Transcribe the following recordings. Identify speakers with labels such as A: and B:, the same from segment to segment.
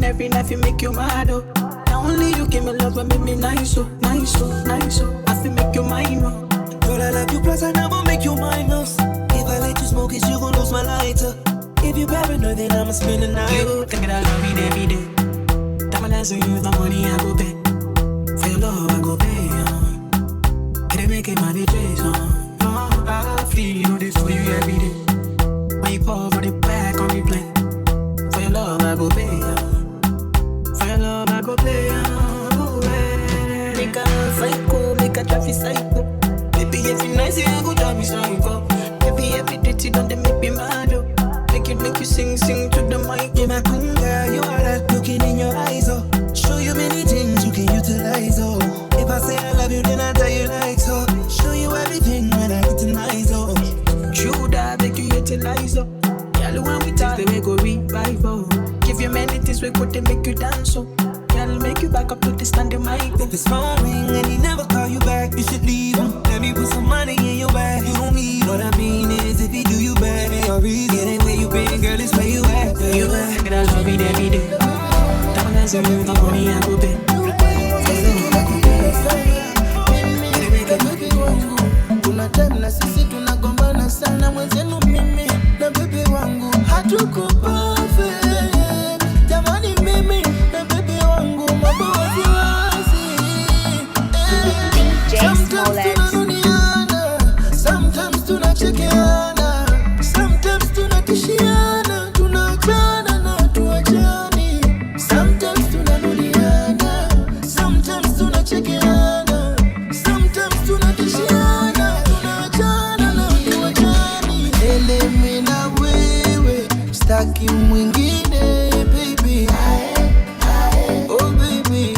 A: Working every night fi make you mad, oh. Now only you give me love and make me nice, oh, nice, oh, nice, oh. I feel make you mine, oh.
B: Girl, I love you, plus I never make you minus. If I let you smoke it, you gon' lose my lighter. If you paranoid, then I'ma spend the night.
A: You think that I love me every day. Diamond dance with you, my money I go pay. For your love I go pay, It make it money chase, No, I feel this for you every day. When you call for the back on me play. For your love I go pay, For your love I go pay, oh, yeah. Make a psycho, make a traffic psycho. Baby, every night you go drive me psycho. Baby, every dirty don't they make me mad, oh. Make you sing, sing to the mic.
B: Yeah, my cool girl, you are that looking in your eyes, oh. Show you many things you can utilize, oh. If I say I love you, then I tell you like so. Show you everything when I get in my zone.
A: True that make you utilize, oh. Girl, when we talk, they make go revive, oh. Give you many things we could they make you dance, oh. Girl, make you back up to the standing mic.
B: If his phone ring and he never call you back, you should leave him. Let me put some money in your bag. You don't need. What I mean is, if he do you bad, ain't your reason. It ain't where you been, girl, it's where you at. Where
A: you
B: at.
A: Think I love it every day. Diamond dance with you, my money I go pay.
C: Kuna time na sisi tunagombana sana, mwenzenu mimi na bebe wangu hatuko perfect. Jamani, mimi na bebe wangu mambo waziwazi.
D: DJ
C: Sometimes
D: Smollett.
C: tunanuniana, sometimes tunachekeana, sometimes tunatishiana, tunaachana na tuachani. Sometimes tunanuliana, sometimes tunachekeana, sometimes tunatishiana, tunaachana na tuachani. Milele mimi na wewe, sitaki mwingine baby. Oh baby.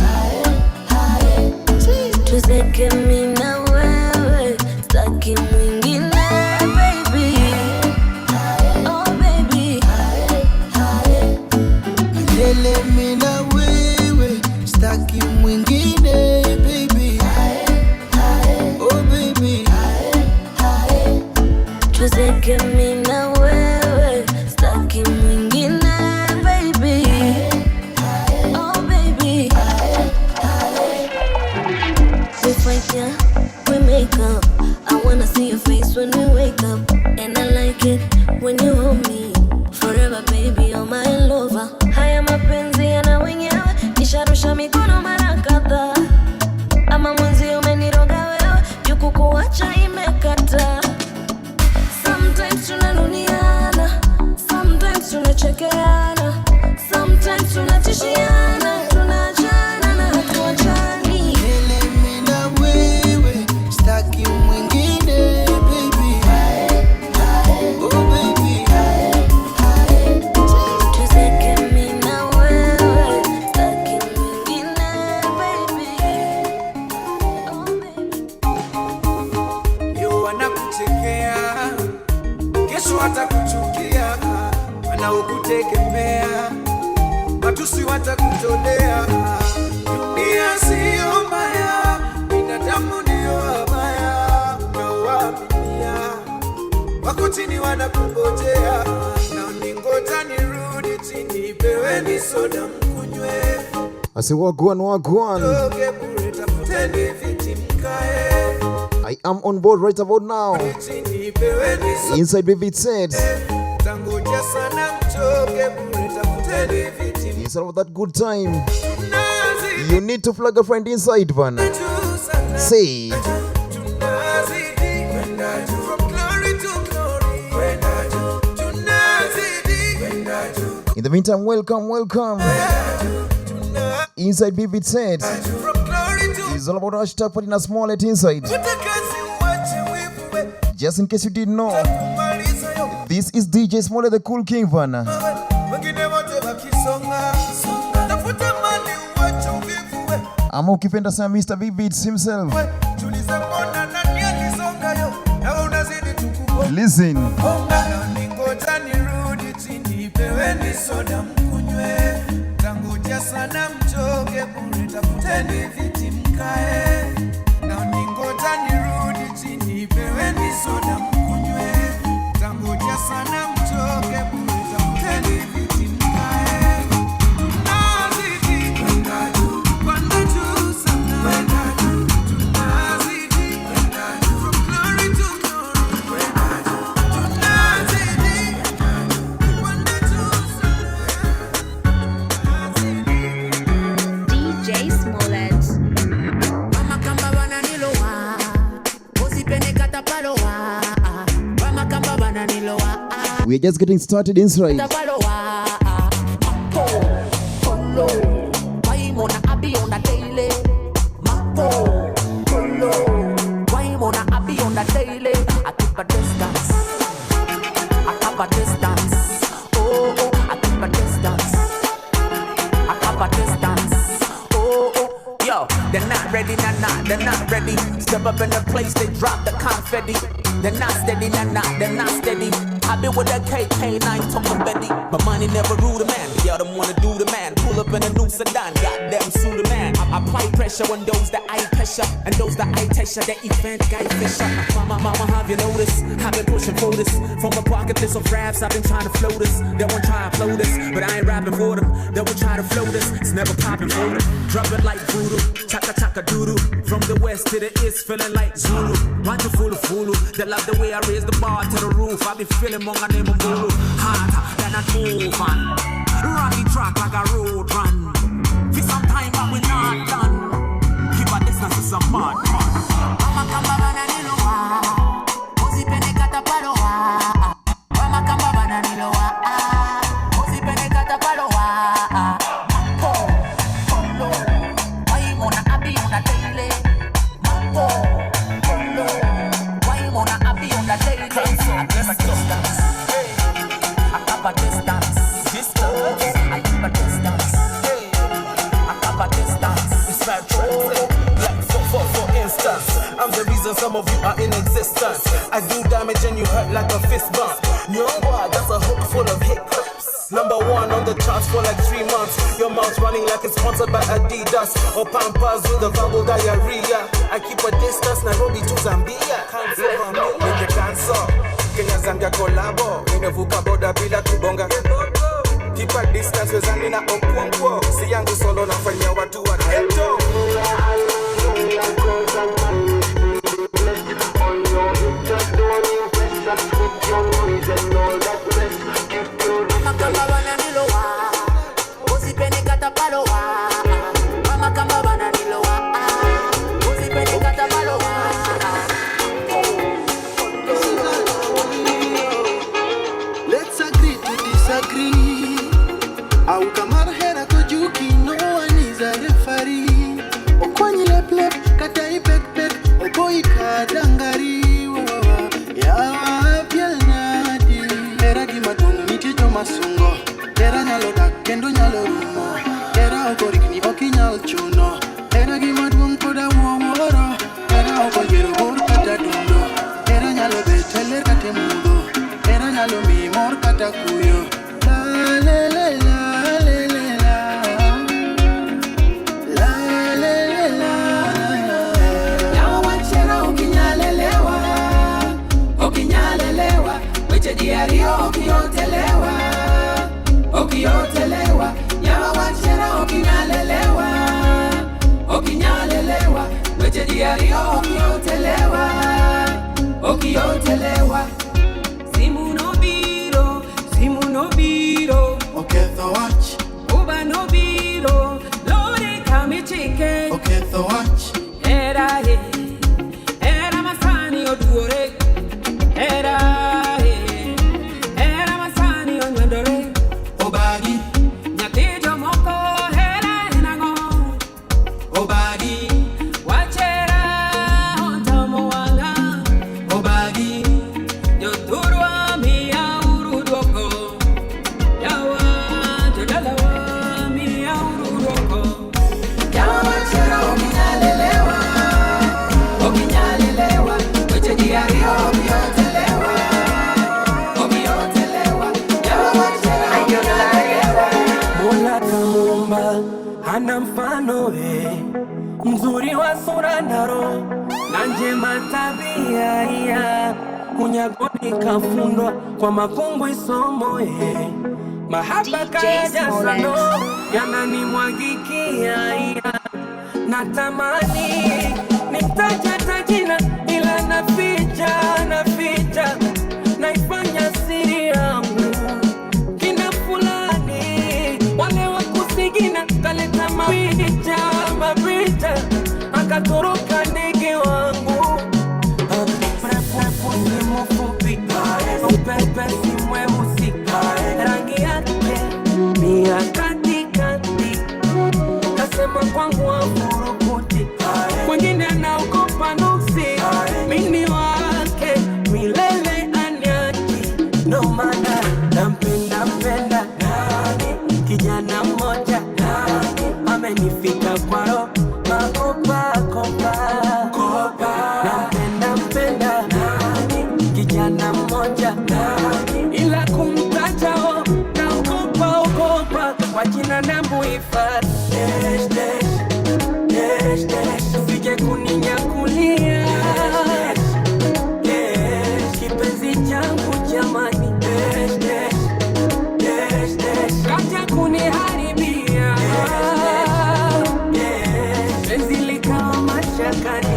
E: Tuzeke mimi na wewe, sitaki mwingine baby. Oh baby.
C: Milele mimi na wewe, sitaki mwingine baby. Oh baby.
E: Tuzeke mimi na wewe, sitaki mwingine baby. Oh baby. We fight, yeah, we make up. I wanna see your face when we wake up. And I like it when you hold me. Forever baby, you're my lover. Haya mapenzi yana wenyewe, nisharusha mikono mara kadhaa. Ama mwenzi umeniroga wewe, juu kukuacha imekata. Sometimes tunanuniana, sometimes tunachekeana, sometimes tunatishiana, tunaachana na hatuachani.
C: Milele mimi na wewe, sitaki mwingine baby. Oh baby.
E: Tuzeke mimi na wewe, sitaki mwingine baby. Oh baby.
F: Leo wanakuchekea, kesho watakuchukia, wanaokutegemea matusi watakutolea. Dunia siyo mbaya, binadamu ndio wabaya, unaowaaminia wako chini wanakungojea, na ningoja nirudi chini, peweni soda mkunywe,
G: I say, wagwan, wagwan.
F: toke bure, tafuteni viti mkae
G: I am on board right about now.
F: chini, peweni soda
G: Inside Vivid said,
F: Tangoja sana mchoke bure, tafuteni viti
G: inside of that good time,
F: mnazi
G: you need to flag a friend inside, man.
F: juu sana,
G: Say,
F: tunazidi kwenda juu, from glory to glory, kwenda juu, tunazidi kwenda juu,
G: in the meantime, welcome, welcome. Inside Vivid said,
F: from glory to
G: it's all about hashtag putting a small at inside.
F: Futa kazi uache wivu we,
G: Just in case you didn't know,
F: kumaliza yo
G: this is DJ Smollett, the cool king, man.
F: wengine wote wakisonga, tafuta mali uache uvivu we,
G: Ama ukipenda sana Mr. Vivid himself.
F: we, tulize mbona nani alisonga yo, na unazidi tukupo
G: Listen.
F: Bonga ningoja nirudi chini, peweni soda mkunywe, tangoja sana mchoke bure, tafuteni viti mkae. Na ningoja nirudi chini, peweni soda mkunywe, tangoja sana mchoke bure, tafuteni viti mkae.
G: We are just getting started inside.
D: They're not ready, nah, nah, they're not ready. Step up in the place, they drop the confetti. They're not steady, nah, nah, they're not steady. I been with that KK9, talking Betty. But money never rule the man. Y'all don't wanna do the man. Pull up in a new sedan, goddamn sue the man. I apply pressure on those that I pressure, and those that I pressure, that event guy Fisher. Mama, mama, have you noticed? I've been pushing for this. From a pocket list of raps, I've been trying to float this. They won't try to float this, but I ain't rapping for them. They won't try to float this, it's never popping for them. Drop it like voodoo, chaka chaka doodoo. From the west to the east, feeling like Zulu. Want to fool fool. They love the way I raise the bar to the roof. I be feeling monga name Mbulu. Harder than a move on. Rocky track like a road run. For some time, but we not done. Keep a distance, it's a mad man. Mama kamba bananiloa, usipende katapaloa. Mama kamba bananiloa, usipende katapaloa. Mako, polo, waimona abi on a daily. Mako, polo, waimona abi on a daily. I keep a distance. I keep a distance. I keep a distance. I keep a distance.
H: It's my truth. Like for instance, I'm the reason some of you are in existence. I do damage and you hurt like a fist bump. Nyongwa, that's a hook full of hiccups. Number one on the charts for like 3 months. Your mouth's running like it's sponsored by Adidas or Pampers with a verbal diarrhea. I keep a distance, Nairobi to Zambia. Nige dancer, Kenya Zambia collabo. Nimevuka boda bila kubonga. Keep a distance, wezani na okwongo. Si yangu solo nafanya watu wa ghetto.
D: Mama kamba bananiloa, usipende katapaloa. Mama kamba bananiloa, usipende katapaloa.
C: Let's agree to disagree. Au kamar hera kojuki, no one is a referee. Okwanyi lep lep, kata ipek pek, okoi kadangari. Yawa piel nadi. Hera gimaduong' nitie joma sungo. Hera nyalo dak kendo nyalo rumo. Hera ok orikni ok inyal chuno. Hera gimaduong' pod awuoro. Hera ok oyiero bor kata dundo. Hera nyalo bet e ler kata e mudho. Hera nyalo miyi mor kata kuyo. La le le la le le la. La le le la.
I: Yawa wach hera ok inyal elewa. Ok inyal elewa. Weche ji ariyo ok yot elewa. Ok yot elewa. Yawa wach hera ok inyal elewa. Ok inyal elewa. Weche ji ariyo ok yot elewa. Ok yot elewa.
J: Simu nobiro, simu nobiro.
C: Oketho wach.
J: Uba nobiro, lori kamichike.
C: Oketho wach.
J: Era he, era masani oduore. Era he, era masani onywandore.
C: Obagi.
J: Nyathi jomoko hera en ang'o?
C: Obagi.
J: Wachera otamo wang'a.
C: Obagi.
J: Jothurwa miya uru duoko. Yawa jodalawa miya uru duoko.
I: Yawa wach hera ok inyal elewa. Ok inyal elewa. Weche ji ariyo ok yot elewa. Ok yot elewa. Yawa wach hera ok inyal elewa.
K: Mola kamuumba hana mfano we, mzuri wa sura na roho na njema tabia ya unyagoni kafundwa kwa makungwi isomo ye mahaba
L: DJ
K: kaya
L: Smollett.
K: Yananimwagikia ya natamani nimtaje hata jina ila naficha naficha naifanya siri yangu kina fulani wale wa kusigina kaleta mapicha mapicha akatoroka ndege wangu. Mrefu si mfupi, upepe si mweusi.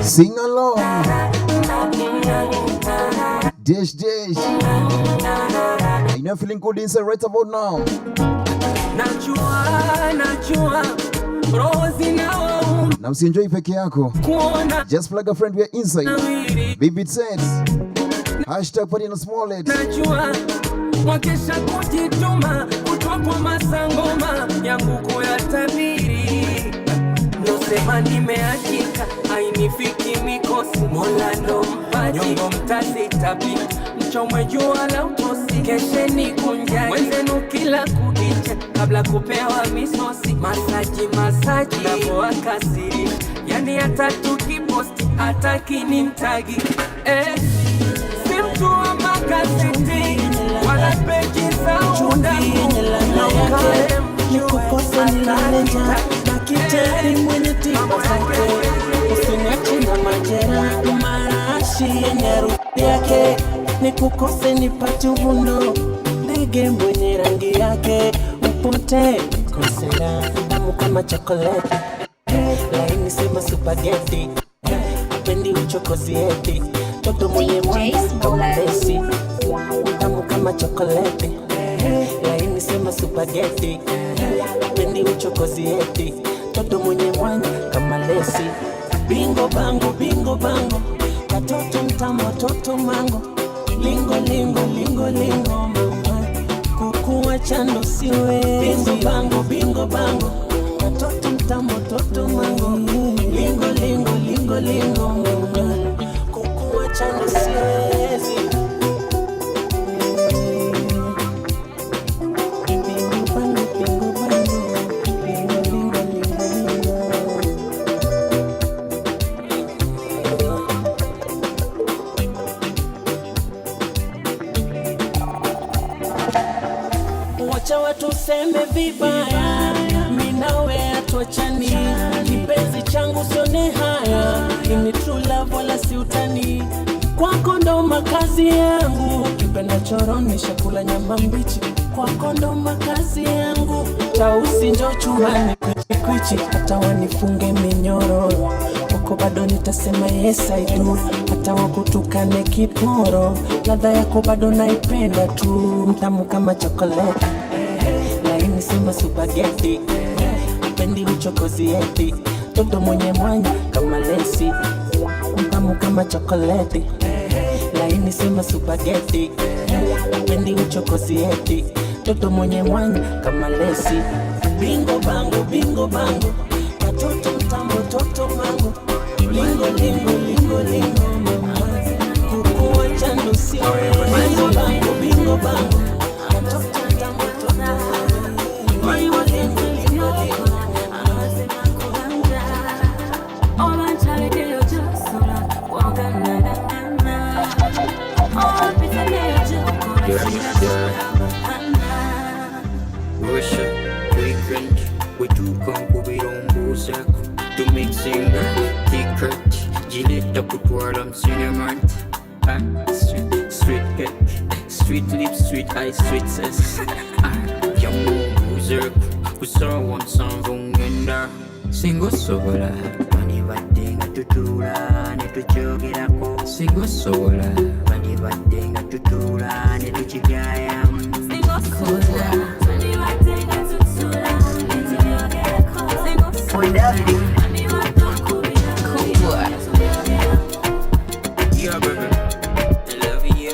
G: Sing along. Dish, dish. You know, feeling good inside right about now.
K: Najua, najua, roho zinawauma
G: Na usienjoy peke yako.
K: Kuona
G: Just plug a friend, we are inside.
K: Nawiri.
G: Vivid said. #PartyNaSmallet.
K: Najua wakesha kujituma kutwa kwa masangoma yangu kuyatabiri, nosema nimeachika, hainifiki mikosi, Mola ndo mpaji, nyongo mtazitapi mchomwe jua la utosi, kesheni kunjani wenzenu kila kukicha, kabla kupewa misosi, masaji masaji navoakasiri, yani hata tukiposti hataki ni mtagi si mtu wa magazeti wala peji za udaku, na ukae
C: nikukose nilale njaa, daktari mwenye tiba zake, usiniache na majeraha, marashi yenye harufu yake, nikukose nipate uvundo, ndege mwenye rangi yake, upotee kosera, tamu kama chokoleti, laini sema spaghetti, pendi uchokozi eti, toto mwenye mwanga kama Messi, tamu kama chokoleti, laini sema spaghetti, pendi uchokozi eti, toto mwenye mwanga kama Lesi. Bingo bango bingo bango, katoto mtamu toto mango, lingo lingo lingo lingo mama, kukuwa chando siwe. Bingo bango bingo bango, katoto mtamu toto mango, lingo lingo lingo lingo mama, kukuwa chando siwezi. Wacha watu seme vibaya, mimi nawe hatuachani. Kipenzi changu sione haya, ni true love wala si utani. Kwako ndo makazi yangu, kipenda choroni shakula nyama mbichi. Kwako ndo makazi yangu, tausi njo chumbani kwichi, hata wanifunge minyororo wako bado nitasema yes I do, hata wakutukane kiporo, ladha yako bado naipenda tu, mtamu kama chokoleti, laini sema spaghetti, pendi uchokozi eti, toto mwenye mwanya kama Lesi, mtamu kama chokoleti, laini sema spaghetti, pendi uchokozi eti, toto mwenye mwanya kama Lesi. Bingo bango bingo bango, katoto mtamu toto mango, lingo lingo lingo lingo mama, kukuwa chando siwe. Bingo bango bingo bango, katoto mtamu toto mango, lingo lingo lingo lingo.
L: Sweet cake, sweet lips, sweet eyes, sweet says. Singo sola, twandibadde tutuula ne tukyogerako. Singo sola, twandibadde tutuula ne tukigayamu.
E: Singo sola, twandibadde tutuula ne tukyogerako. Singo sola, twandibadde kubira.
L: Yeah, baby. I love you.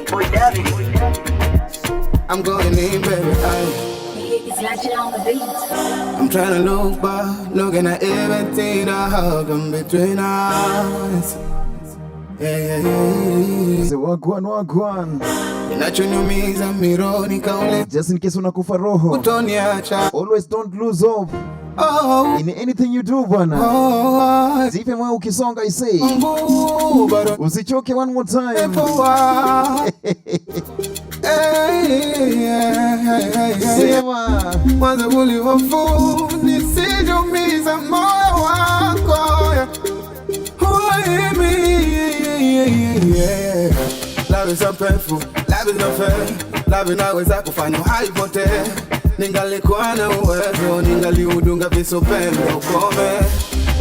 F: I'm going in, baby.
E: It's like on the beat.
F: I'm trying to look back, looking at everything that happened between us. Yeah, yeah, yeah.
G: So walk one, walk one.
F: Kinachoniumiza mironi kaule.
G: Just in case unakufa roho.
F: Utoniacha.
G: Always don't lose hope.
F: Oh.
G: In anything you do, bwana.
F: Oh.
G: Zipe moyo ukisonga, I say. Usichoke one more time. Sema.
F: Mwanzo ulihofu nisijumiza moyo wako. Love is so painful, love is not fair. Love inaweza kufanya haipotee. Ningalikuwa na uwezo, ningaliudunga visu pembe ukome.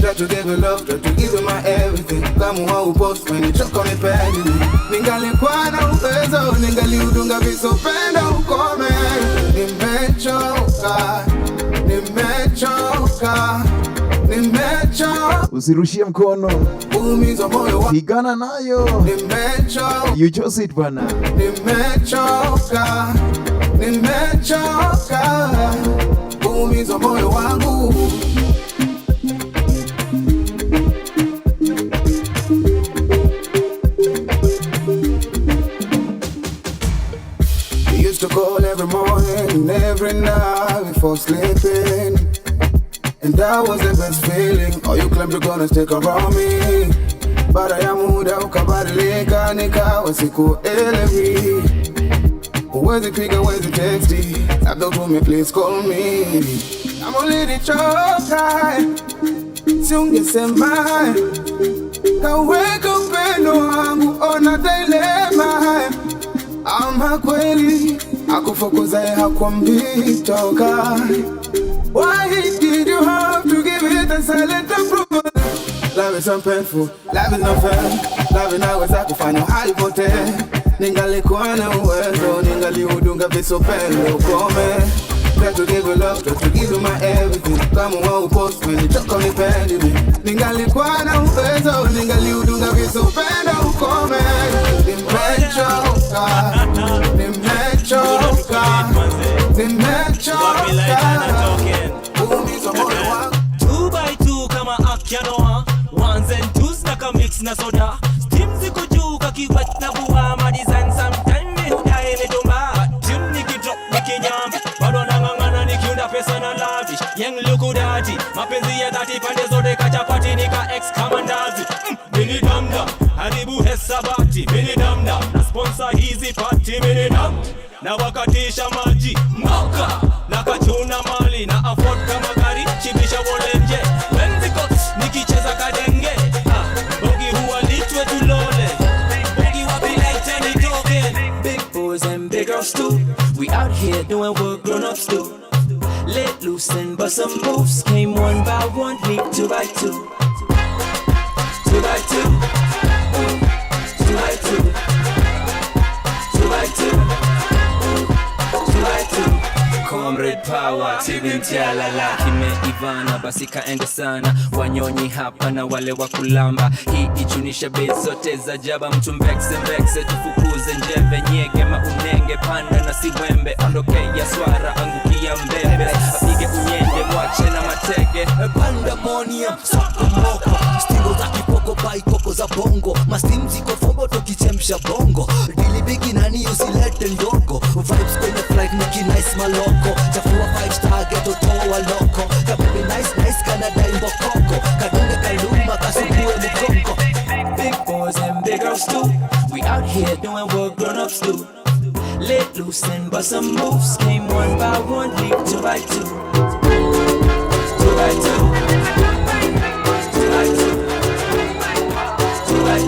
F: Try to give you love, try to give you my everything. Kama upost umenichoka unipendi. Ningalikuwa na uwezo, ningaliudunga visopenda ukome. Nimechoka, nimechoka, nimechoka.
G: Usirushie mkono.
F: Umizo moyo wangu.
G: Pigana nayo.
F: Nimechoka.
G: You chose it bana.
F: Nimechoka, nimechoka. Umizo moyo wangu. You used to call every morning and every night before sleeping. And that was the best feeling. Oh, you claimed you're gonna stick around me. Baada ya muda ukabadilika, nikawa sikuelewi. Huwezi piga, huwezi texti, labda utume please call me. Kama ulinichoka, si ungesema. Kaweka upendo wangu, ona dilema. Ama kweli, akufukuzaye hakuambii toka. Why did you have to give it a silent approval? Love is so painful, love is not fair. Love inaweza kufanya haipotee. Ningalikuwa na uwezo, ningaliudunga visopendo ukome. Try to give you love, try to give you my everything. Kama upost umenichoka unipendi. Ningalikuwa na uwezo, ningaliudunga visopendo ukome. Nimechoka, nimechoka, nimechoka. Umizo moyo wangu.
M: 2 by 2 kama akianoa. Ones and twos naka mix na soda. Steam ziko juu kakiwet na buwa. Ma design sometime mi hudai mitumba. Gym nikidrop nikinyam. Bado nang'ang'ana nikiunda pesa na lavish. Yang luku dati. Mapenzi ya dhati pande zote kachapati nika ex kama ndazi. Mini damda. Haribu hesabati. Mini damda. Na sponsor hizi party. Mini dam. Na wakatisha maji. Mboka. Na kachuna mali. Na afford kama gari. Chibisha wolenje. Wenzikot. Nikicheza kadenge. Bogi huwa litwe tulole. Bogi wapi light nitoke.
L: Big boys and big girls too. We out here doing what grown-ups do. Let loose and bust some moves. Came one by one, leap 2 by 2. 2 by 2. 2 by 2. 2 by 2. 2 by 2. Comrade Power, TBMTLala. Kimeivana, basi kaende sana. Wanyonyi hapa na wale wa kulamba. Hii ichunisha bei zote za jaba. Mtu mbekse mbekse, tufukuze njeve. Nyege maunenge, panda na siwembe. Ondoke ya swara, angukia mbebe. Apige unyende, mwache na matege.
N: Pandemonium, soko moko. Stingo za kipoko, bai koko za bongo. Mastim ziko fombo, tukichemsha bongo. Dili bigi nani usilete ndogo. Vibes kwenye flight, niki nice maloko. Chafua 5 star, ghetto toa loko. Kabibi nice nice, kana dai mbokoko. Kadunge kaluma, kasukue mgongo.
L: Big boys and big girls too. We out here doing what grown-ups do. Let loose and bust some moves. Came one by one, leap 2 by 2. 2 by 2. 2 by 2. 2 by 2.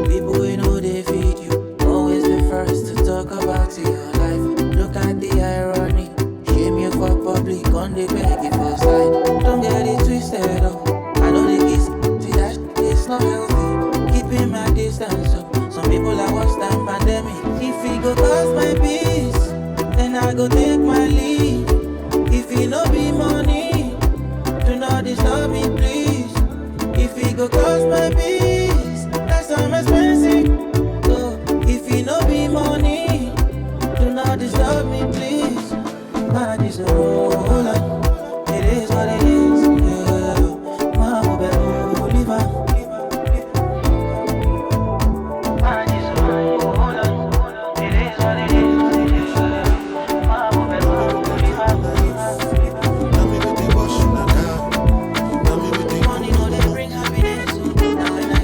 A: People we know they feed you. Always be first to talk about your life. Look at the irony. Shame you for public on the beg you for side. Don't get it twisted up. I know the kiss. See that it's not healthy. Keeping my distance up. Some people are worse than pandemic. If it go cost my peace, then I go take my leave. If it no be money, do not disturb me, please. If it go cost my peace, that's I'm expensive. Oh, if it no be money, do not disturb me, please. I just hold on. It is what it is. Yeah. Mama, baby, I just hold on. It is what it is. Yeah. Mama, baby,
C: Money
A: no they bring happiness. Now when I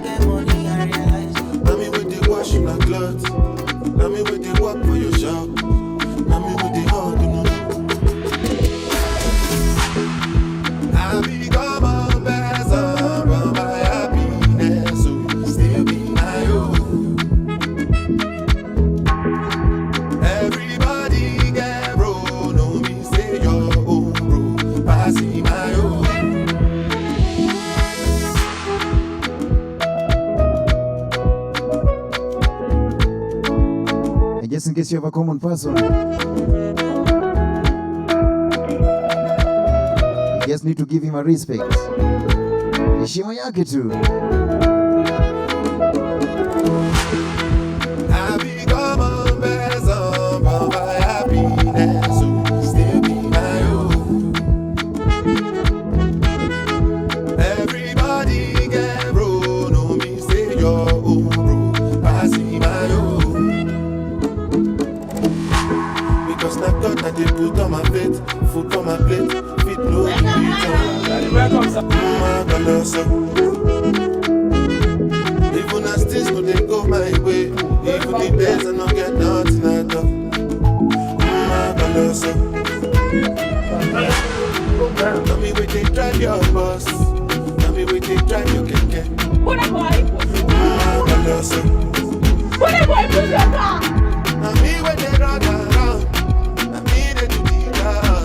G: case you have a common person, you just need to give him a respect. Heshima yake tu.
F: I become a person, but my happiness will still be my own. Everybody get bro, no me say your own bro, pass my own. Because na God that they put on my plate, food on my plate, fit no be beat. Even as things no dey go my way, even the days I no get nothing at all. Tell me where they drive your bus, tell me where they drive your keke. Now me where they run around, now me they do the job.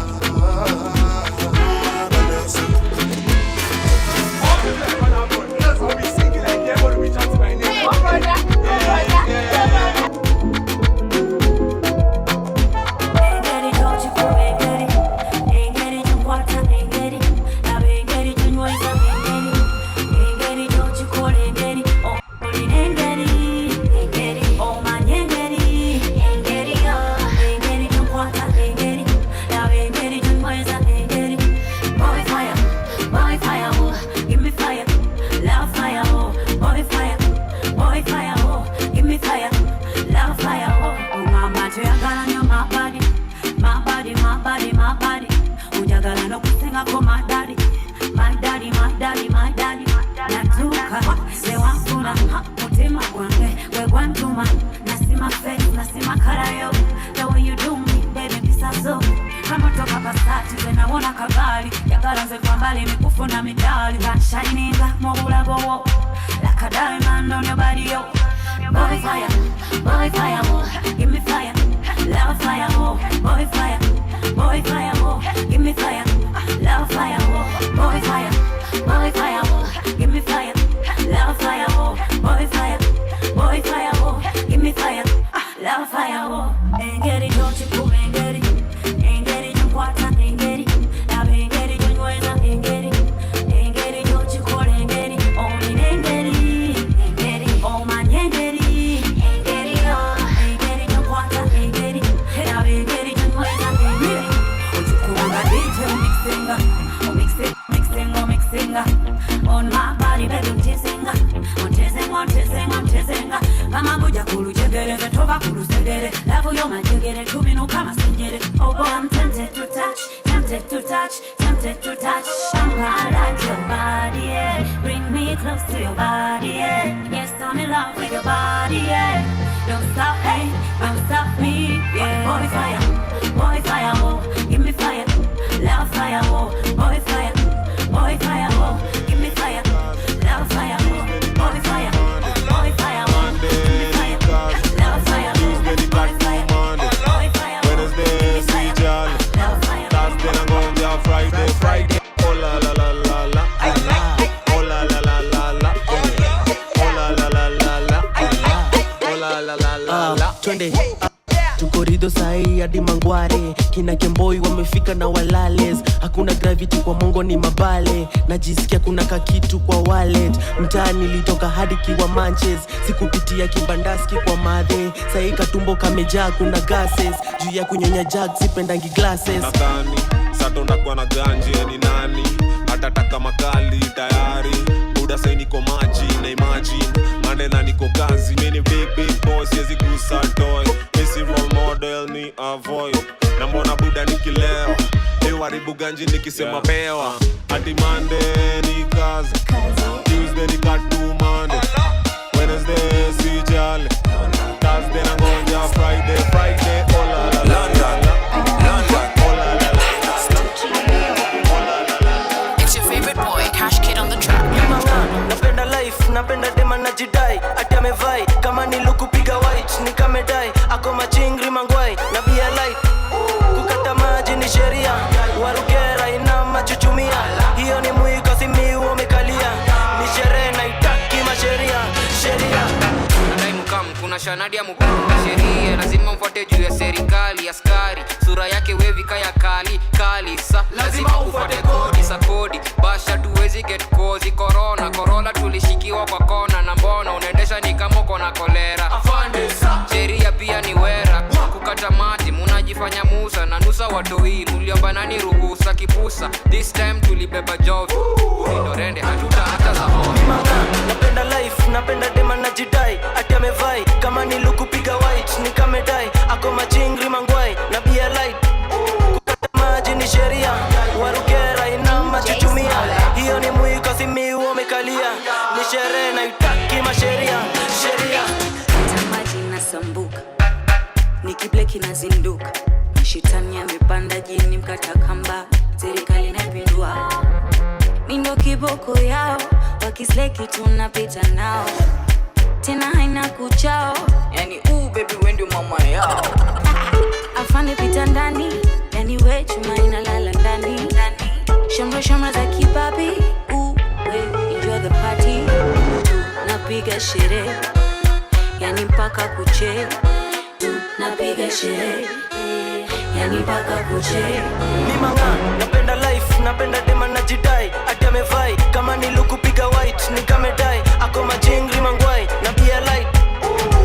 O: Tukorido sahi hadi Mangware, kina Kemboi wamefika na walales. Hakuna gravity kwa mongo ni mabale, najisikia kuna kakitu kwa wallet. Mtaa nilitoka hadi kiwa manches, sikupitia kibandaski kwa madhe. Sahi katumbo kamejaa kuna gases, juu ya kunyonya jag sipendangi glasses.
P: Nadhani sato ndakuwa na ganje ni nani atataka makali tayari. Buda sai niko maji na imagine Mandela niko kazi. Mini big big boy siwezi gusa toy, misi role model ni avoid. Na mbona buda nikilewa haribu ganji nikisema pewa. Ati Monday ni kazi, Tuesday ni katu Monday, Wednesday sijali, Thursday na ngonja Friday, Friday oh la la la la la oh la la la.
Q: It's your favorite boy, Cash Kid on the track.
R: Napenda life, napenda dema najidai, ati amevai kama nilukupiga white nikamedai, ako machingri mangwai na bia light. Kukata maji ni sheria, warukera ina machuchumia. Hiyo ni mwiko si miu umekalia, ni sherehe na itaki masheria, sheria.
S: Nadai mukam kuna shanadi ya mukam sheria. Sheria lazima mfuate juu ya serikali. Askari sura yake wevika ya kali kali, sa lazima ufuate kodi sa kodi. Basha tuwezi get kozi corona corona, tulishikiwa kwa kona na mbona unaendesha ni kama uko na kolera. Sheria pia ni wera kukata maji, munajifanya Musa na nusa watoi, muliomba nani ruhusa kipusa. This time tulibeba jovi indorende hatuta hata za
R: Napenda life, napenda dema najidai ati amevai kama ni luku piga white ni kamedai ako machingri mangwai na bia light kukata maji ni sheria warukera inama chuchumia hiyo ni mwiko si miu umekalia ni sherehe na itaki masheria sheria.
T: Maji inasambuka nikible kinazinduka shetani amepanda jini mkata kamba serikali inapindua mindo kiboko yao wakisleki tunapita nao tena haina kuchao
U: yani baby wewe ndio mama yao
T: afande pita ndani yani we chuma inalala ndani shamra shamra za kibabi we enjoy the party tunapiga sherehe yani mpaka kuche tunapiga sherehe yani mpaka kuche.
R: Ni manga napenda life napenda dema najidai ati amevai kama ni luku piga white ni kamedai ako machingri mangwai na bia light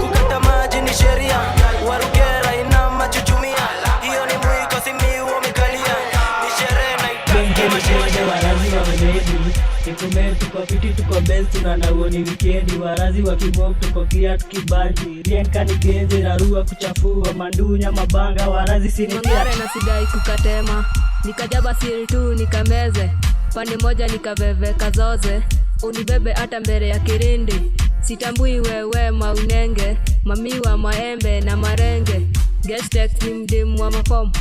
R: kukata maji ni sheria warukera inama chuchumia hiyo ni mwiko si miu umekalia ni sherehe na itaki masheria.
V: Warazi wa weledi nikume tuko fiti tuko best tunanauo ni wikendi warazi wa kibok tuko clear tukibati rienka ni genze rarua kuchafua mandunya mabanga warazi sinikia
W: mangare na sidai kukatema nikajaba siri tu nikameze pande moja nikaveve kazoze unibebe hata mbele ya kirindi sitambui wewe maunenge mamiwa maembe na marenge guest ni mdimu wa mafom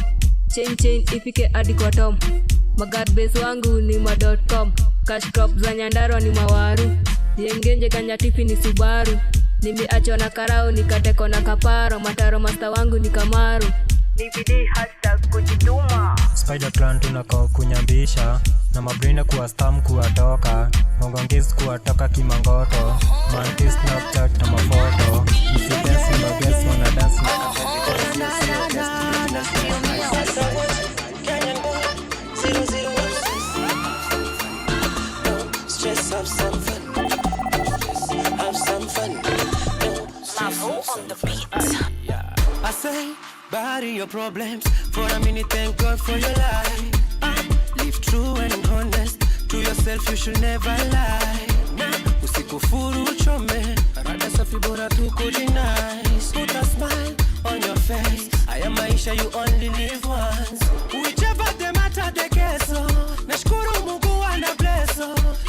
W: chain chain ifike hadi kwa tom magarbes wangu ni ma.com cash crop za Nyandarua ni mawaru yengenje kanyatifi ni Subaru nimeachwa na karao nikateko na kaparo mataro master wangu ni Kamaru
X: DVD hashtag kujituma
Y: Spider clan tunakao kunyambisha na mabrina kuwa stam kuwatoka mongongis kuwatoka kimangoto mantis Snapchat na mafoto msidance mages wana dance na
L: Stress, have some fun. Have some fun.
Q: Mavo on the beat.
L: I say, bury your problems for a minute. Thank God for your life. Live true and honest to yourself. You should never lie. Usikufuru uchome. Rada safi bora tu kujinice. Put a smile on your face. Haya maisha you only live once. Whichever the matter the case. Nashukuru Mungu ana bless.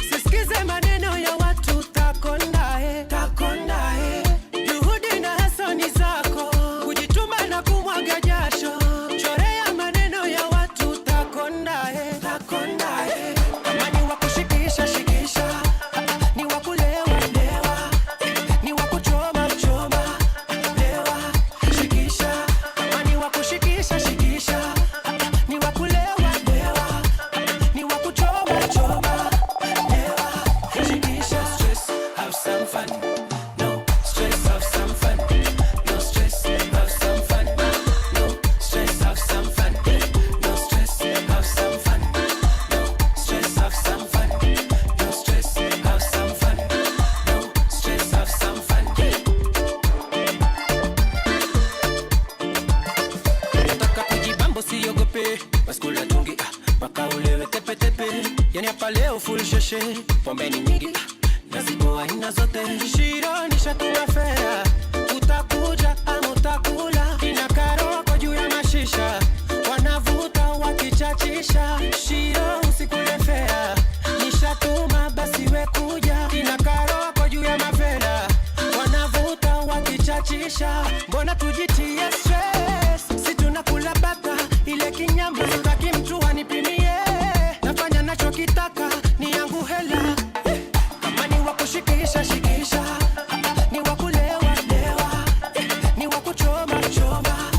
L: Sisikize maneno ya watu takondae, takondae. Juhudi na hasa ni zako, kujituma na kumwaga jasho. Chorea maneno ya watu takondae, takondae. Kama ni wa kushikisha shikisha, ni wa kulewa lewa, ni wa kuchoma choma, lewa shikisha. Kama ni wa kushikisha shikisha, ni wa kulewa lewa, ni wa kuchoma choma. Stress, have some fun. No stress, have some fun. No stress, have some fun. No stress, have some fun. No stress, have some fun. No stress, have some fun. No stress, have some fun. No stress, have some fun. Nataka kujibambo siogope, baskula tungi mpaka ulewe tepe tepe. Yani hapa leo full sheshe, pombe ni nyingi nazipo aina zote. Shiro nishatuma fea, utakuja ama utakula. Ina karoko juu ya mashisha, wanavuta wakichachisha. Shiro usikule fea, nishatuma basi we kuja. Ina karoko juu ya mavela, wanavuta wakichachisha. Mbona tujitie stress, si tunakula bata ile kinyama. Sitaki mtu anipimie, nafanya nachokitaka ni yangu hela. Kama ni wa kushikisha shikisha, ni wa kulewa lewa, ni wa kuchoma choma,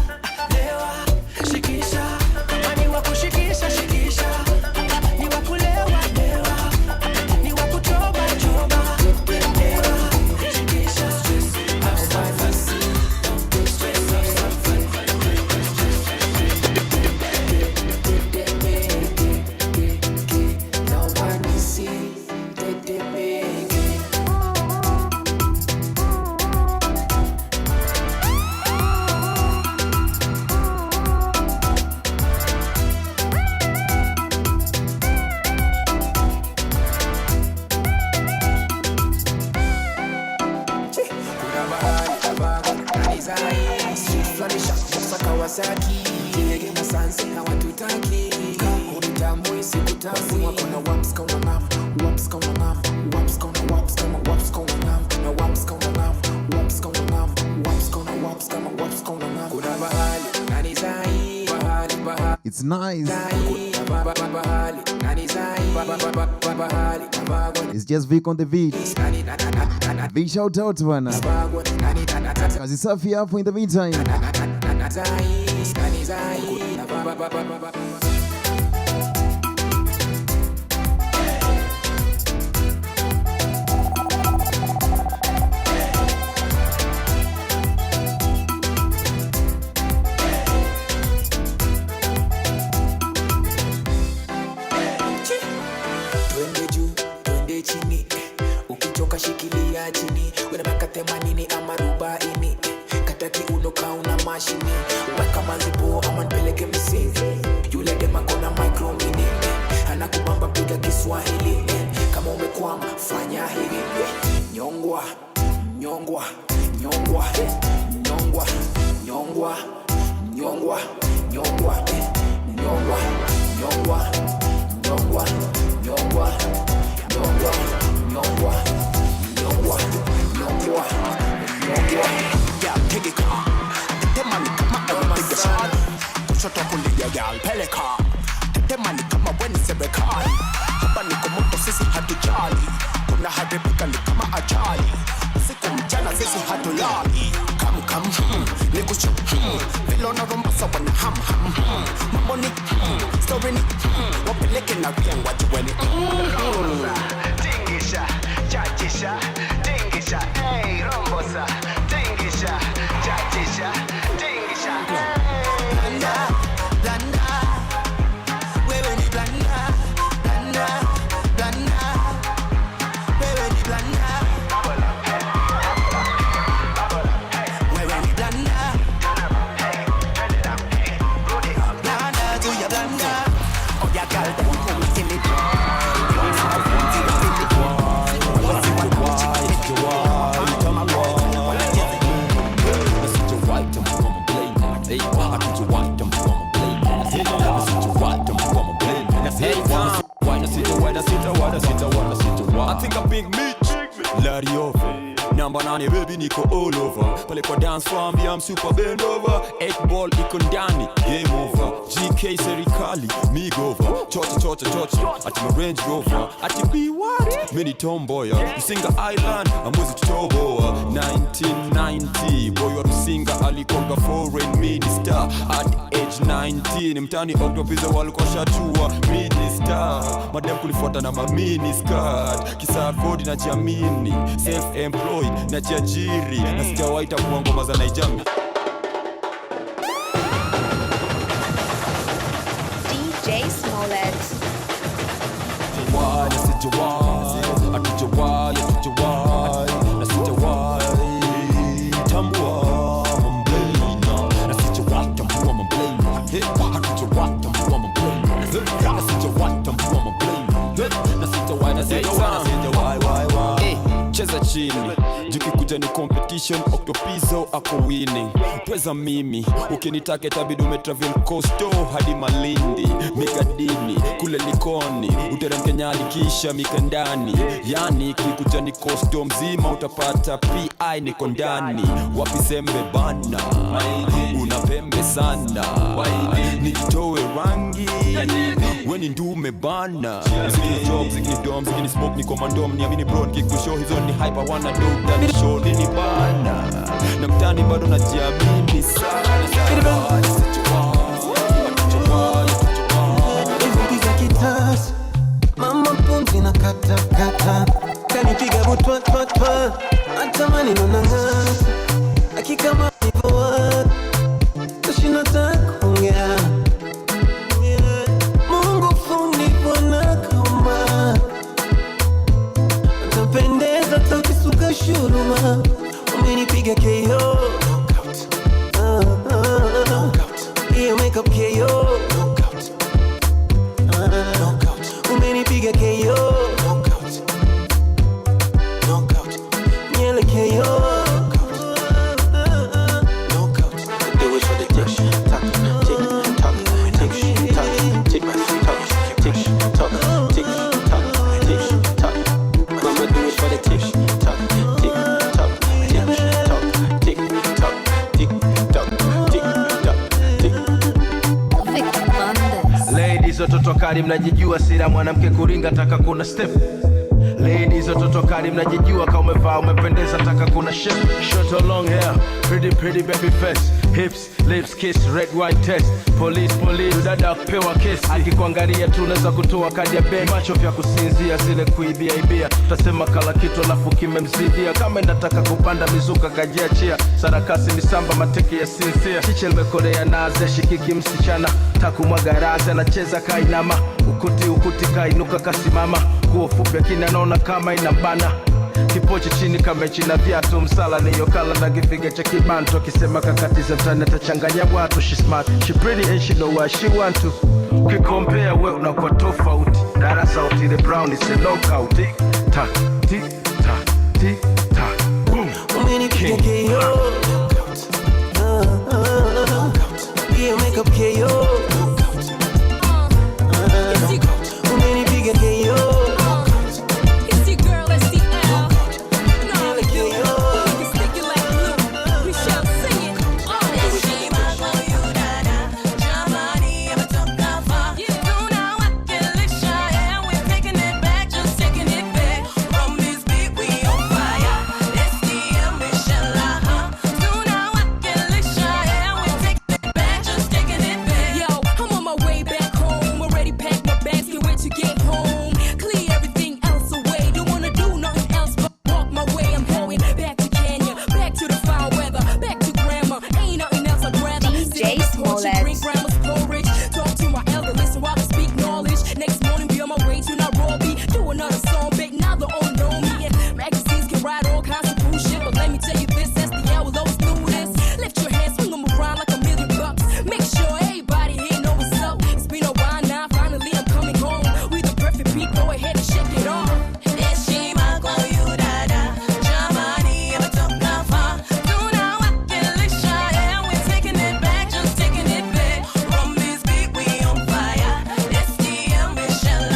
L: lewa shikisha. Kama ni wa kushikisha shikisha, ni wa kulewa lewa.
A: Kawasaki Yege masansi hawatutaki Unitambui sikutambui Wako na waps kauna ngam Waps kauna ngam Waps kauna waps kama waps kauna ngam Na waps kauna ngam Waps kauna ngam Waps kauna waps kama waps kauna ngam Kuna bahali nani zai Bahali bahali
G: It's nice. It's just Vic on the beat. Big shout out bana. Kazi safi hapo in the meantime.
A: Twende juu, twende chini, ukichoka shikilia chini, una miaka 80 ama 40, kata kiuno kauna mashini, weka mazibo ama nipeleke msingi, yule dema kona micro mini, anakubamba piga Kiswahili, kama umekwama fanya hivi, nyongwa, nyongwa, nyongwa, nyongwa, nyongwa, nyongwa, nyongwa, nyongwa, nyongwa, nyongwa, nyongwa, nyongwa, nyongwa, nyongwa, nyongwa, nyongwa.
B: Yeah, take it calm. Tete mani kama ewe shot. Kushoto kulia girl peleka. Tete mani kama weni serikali. Hapa niko moto sisi hatujali. Tunaharibika ni kama ajali. Usiku mchana sisi hatulali. Kam kam nikushu vile unaromba sawa na ham ham mambo ni story ni wapeleke na riang wajue ni
D: Tingisha, chachisha, tingisha, ey, rombosa, tingisha, chachisha, tingisha, ey.
C: Blanda, blanda, wewe ni blanda, blanda, blanda, wewe ni blanda. Wewe ni blanda. Blanda to your blanda. Oh, yeah, girl, them come see me.
H: I think a big Mitch, Larry Oven. Namba 9 baby niko all over. Pale kwa dance floor I'm super bend over. 8 ball iko ndani, game over. GK serikali, me over. Chocha chocha chocha, ati my Range Rover. Ati be what? Mini tomboy. Rusinga Island, amwezi tutoboa. 1990, boy wa Rusinga alikonga foreign minister. At age 19, mtani octopizzo walikuwa shatua minister. Madam kulifuata na mamini skirt. Kisa kodi na jiamini, self employed na jiajiri. Na sijawahi tambua ngoma za Naijami.
I: DJ Smollett.
H: Why, sijawai, hatujawai, hatujawai, na sijawai tambua mamblena. Na sijawai tambua mamblena. Hey, hatujawai tambua mamblena. Na sijawai tambua mamblena. Na sijawai, na sijawai, na sijawai, wai, wai. Cheza chini, jukikuja ni competition, Octopizzo ako winning. Pweza mimi, ukinitaka itabidi umetravel coasto hadi Malindi, Mikadini, kule Likoni, uteremke Nyali kisha Mikandani. Yani kikuja ni coasto mzima utapata PI niko ndani. Wapi sembe bana, una pembe sana, nijitoe rangi, weni ndume bana. Zikini job, zikini dom, zikini smoke ni komandom, niamini bro nikikushow hizo ni hyper wana do dani show nini bana. Na mtani bado najiamini sana.
C: Nimepiga kitasa, mama pumzi na kata kata, kanipiga butwa twa twa, hata maneno nang'ata, hakika maumivu tashinda takuongea. Mungu fundi Bwana kaumba, utapendeza tukisuka shuruma, umenipiga KO. Hiyo makeup KO. Umenipiga KO. Nyele KO.
J: Do it for the dick.
E: watoto kali mnajijua, sira mwanamke kuringa taka kuna step. Ladies watoto kali mnajijua, kama umevaa umependeza taka kuna shape. Short or long hair, pretty pretty baby face, hips, lips, kiss, red white test. Police police, dada kupewa kesi, akikuangalia tu unaweza kutoa kadi ya benki. Macho vya kusinzia zile kuibia ibia, utasema kala kitu alafu kimemzidia. Kama nataka kupanda mizuka kajiachia, sarakasi misamba mateke ya sinsia. Chiche limekolea nazi shikiki msichana, takumwaga razi anacheza kainama, ukuti ukuti kainuka kasimama, kuo fupi lakini anaona kama inambana. Kipochi chini kama china viatu, msala niyokala na kifiga cha kibantu, akisema kakatiza mtani atachanganya watu. She smart, she pretty and she know what she want to. Ukikompea we unakuwa tofauti, darasa utile brown is a knockout. Tick tock, tick tock, tick tock, boom.
L: Umenipiga KO. Yeah, makeup KO. Umenipiga KO.
J: It's your girl, STL. No, we can stick it like glue. We shall sing it.
K: Heshima kwa huyu dada, jamani ametoka far. Tunawakilisha, yeah, we're taking it back, just taking it back. From this beat we on fire. STL Michelle, tunawakilisha, yeah, we're taking it back, just taking it back.
J: Yo, I'm on my way back home. Already packed my bags, can't wait to get home. Clear everything else away. Don't wanna do nothing else but walk my way. I'm going back to Kenya, back to the foul weather, back to grandma. Ain't nothing else I'd rather.
I: DJ
J: Sit on the porch and
I: Smollett.
J: drink grandma's porridge. Talk to my elder, listen while I speak knowledge. Next morning, be on my way to Nairobi. Do another song, big now they all know me. And magazines can write all kinds of bullshit, but let me tell you this: SDL will always do this. Lift your hands, swing 'em around like $1,000,000. Make sure everybody here know what's up. It's been a while now, finally I'm coming home. We the perfect beat, go ahead and shake it off.
K: Heshima kwa huyu dada, jamani ametoka far. Tunawakilisha, yeah, we're taking it back, just taking it back. From this beat we on fire. STL Michelle,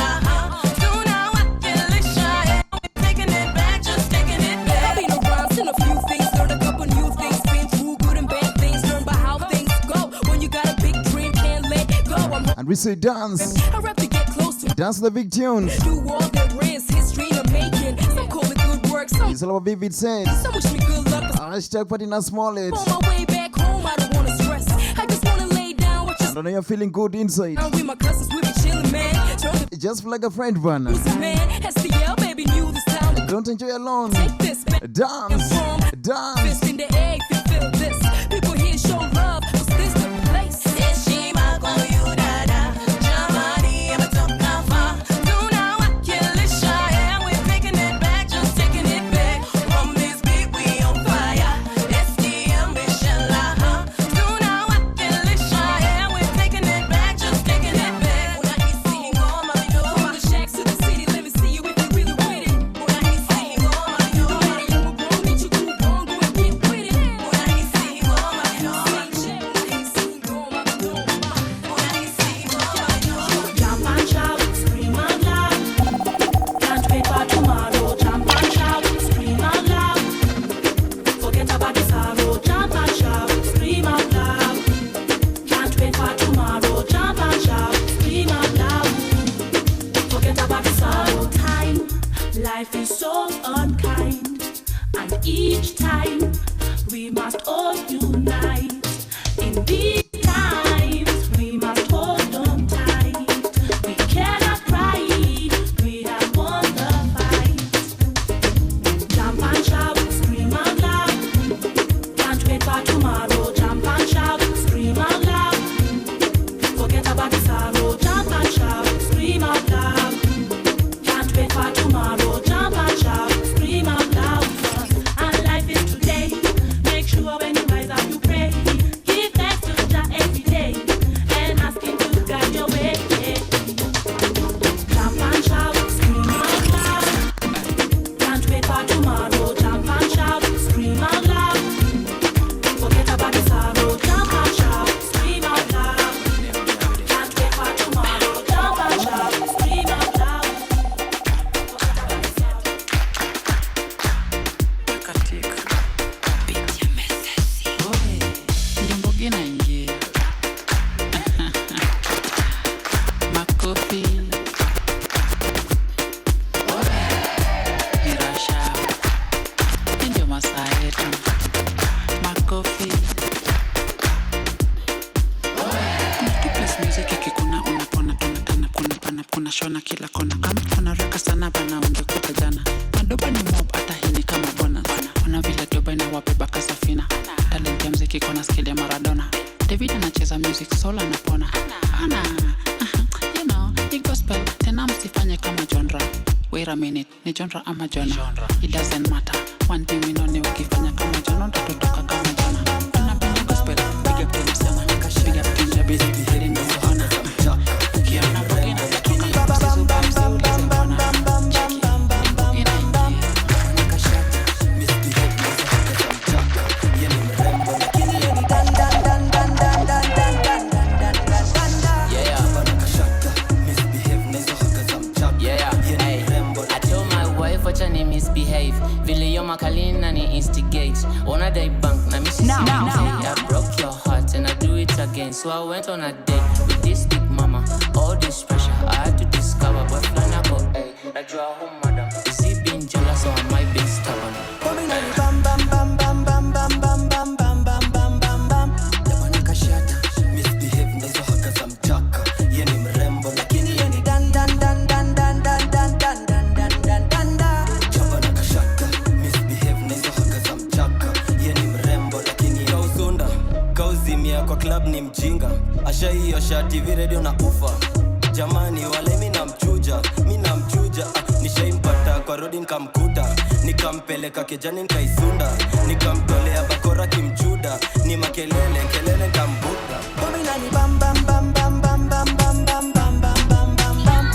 K: tunawakilisha, yeah, we're taking it back, just taking it back.
J: I've been around, seen a few things, learned a couple new things, been through good and bad things, learned by how things go. When you got a big dream, can't let go. I'm
G: And we say dance.
J: I rap to get close to
G: Dance to the big tunes.
J: do all there is, history in the making. Some call it good work, some
G: It's all about Vivid Sense.
J: some wish me good luck.
G: Hashtag party na Smollett.
J: On my way back home, I don't wanna stress. I just wanna lay down, watch
G: And I know you're feeling good inside.
J: I'm with my cousins, we be chilling, man. Turn the
G: Just like a friend, man.
J: music, man. STL, baby, knew this time.
G: Don't enjoy alone.
J: Take this, man.
G: Dance.
J: From
G: Dance.
J: Fist in the air if you feel this. People here show love, 'cause this the place.
K: Heshima kwa huyu dada, jamani ametoka far. Tunawakilisha, yeah, we're taking it back, just taking it back. From this beat we on fire. STL Michelle, tunawakilisha, yeah, we're taking it back, just taking it back. Unahisi ngoma
J: From the shacks to the city, let me see you if you really with it.
K: Unahisi ngoma
J: No matter you were born, meet you grew wrong, go and get with it.
K: Unahisi ngoma
M: Jump and shout, scream and laugh. Can't wait for tomorrow. Jump and shout, scream and laugh. Forget about the sorrow. Jump and shout, scream and laugh. Can't wait for tomorrow. Jump and shout, scream and laugh. Forget about the sorrow. Time, life is so unkind, and each time we must all unite. In these times, we must hold on tight. We cannot cry, we have won the fight. Jump and shout, scream and laugh. Can't wait for tomorrow. Jump and shout, scream and laugh. Forget about the sorrow. Jump and shout, scream and laugh. Can't wait for tomorrow. Jump and shout, scream and laugh. And life is today. Make sure when you rise up, you pray. Give thanks to Jah every day and ask Him to guide your way. Jump and shout, scream and laugh. Can't wait for tomorrow. Jump and shout, scream and laugh. Forget about the sorrow. Jump and shout, scream and laugh. Can't wait for tomorrow. Jump and shout, scream and laugh.
F: bana ungekuta jana. Madoba ni mob hata hii ni kama bonus. Ona vile doba inawabeba kasafina. Talent ya mziki kona skill ya Maradona. David anacheza music soul anapona. Ana, you know, ni gospel tena msifanye kama genre. Wait a minute, ni genre ama jona? It doesn't matter. One thing we know ni ukifanya kama jona utatotoka kama jona. Tunapenda gospel, big up tena sana. Big up Kinja Busy, hili ndio ona. Ukiona mbogi na zatoka, usizubae, usiulize mbona. Cheki, mbogi inaingia.
N: Yeah, hey. I told my wife wacha ni misbehave vile yo makalina ni instigate ona day bank na misi
O: Now, now, now.
N: I broke your heart and I do it again, so I went on a date with this big mama. All this pressure I had to discover, but plan I go hey, najua who madam is he being jealous or am I being stubborn?
C: Bam bam bam bam bam bam bam bam bam bam bam bam bam.
L: Jamani kashata misbehave na hizo haka za mchaka. Ye ni mrembo lakini
C: ye ni dan dan dan dan dan dan dan dan dan dan dan dan dan.
L: Jabana kashata misbehave na hizo haka za mchaka. Ye ni mrembo lakini kausunda kauzimia kwa club ni mjinga. Ashaiosha TV radio na ufa. Jamani wale mi namchuja, mi namchuja. Nishaimpata kwa rodi nikamkuta, nikampeleka kejani nikaisunda, nikamtolea bakora kimchuda, ni makelele kelele nikambuta.
C: Bobby nani bam bam bam bam bam bam bam bam bam bam bam bam bam.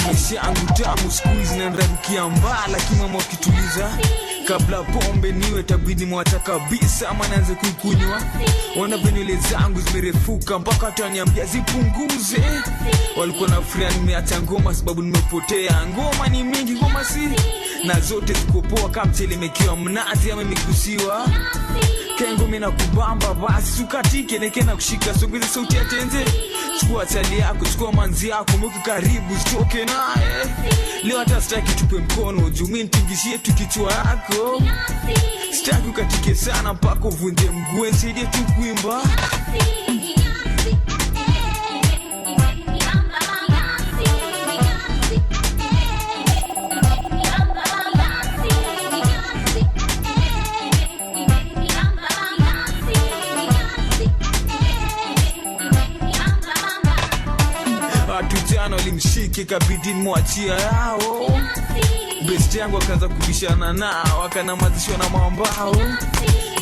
P: Maisha yangu tamu siku hizi nanrarukia mbaa, lakini mama wakituliza kabla pombe niwe tabidi mwacha kabisa ama nianze kuikunywa. Wana venywele zangu zimerefuka mpaka hata waniambia zipunguze. Walikuwa na furia nimeacha ngoma sababu nimepotea. Ngoma ni mingi, ngoma si na zote ziko poa kama mchele imekiwa mnazi ama imegusiwa. Kengo mimi nakubamba basi ukatike neke na kushika songeza sauti ya tenze. Chukua chali yako, chukua manzi yako, mweke karibu usitoke naye. Leo hata sitaki tupe mkono juu mimi nitingishie tu kichwa yako. Sitaki ukatike sana mpaka uvunje mguu, nisaidie tu kuimba. Watu jana walimshike kabidi mwachia yao. Best yangu akaanza kubishana nao, akanamazishwa na mambao.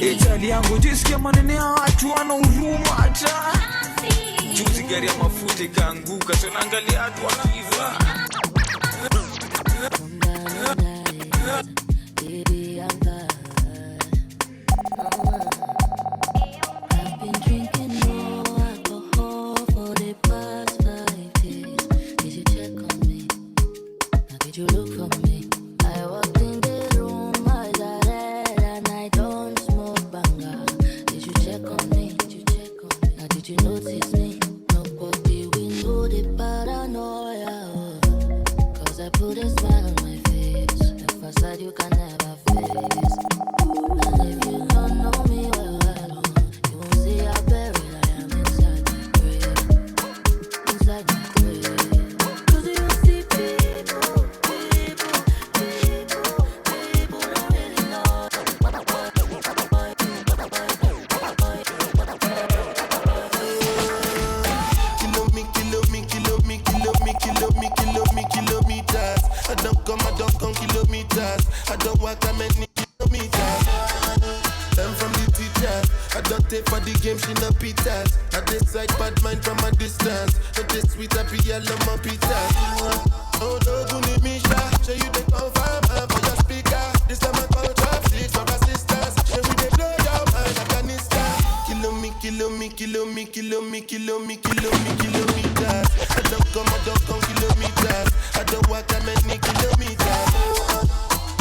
P: Ejali yangu jisikia maneno ya watu wana huruma hata. Juzi gari ya mafuta ikaanguka, so naangalia watu wanaiva.
S: Baby, I'm bad. I've been drinking more alcohol for the past 5 days. Did you check on me? Now did you look for me? I walked in the room, eyes are red, and I don't smoke banga. Did you check on me? Did you check on me? Now did you notice me? Nobody we know the paranoia. Oh. 'Cause I put a smile on my face, the facade you can never face. And if you don't know me well, well, oh, you won't see how buried I am inside my grave. Inside my grave. 'Cause you see people, people, people, people don't really know.
Z: Kilo me, kilo me, kilo me, kilo me, kilo me, kilo me, kilometers. I don't come kilometers. I don't walk that many kilometers. Learn from the teacher. I don't take for the game, she no pitas. I decide bad mind from a distance. But this sweet happy yellow my pita. Oh no, Guni Misha. Show you the confirm for your speaker. This time I call traffic for assistance. Show we they blow your mind Afghanistan. Kilo me, kilo me, kilo me, kilo me, kilo me, kilo me, kilometers. I don't come kilometers. I don't walk that many kilometers.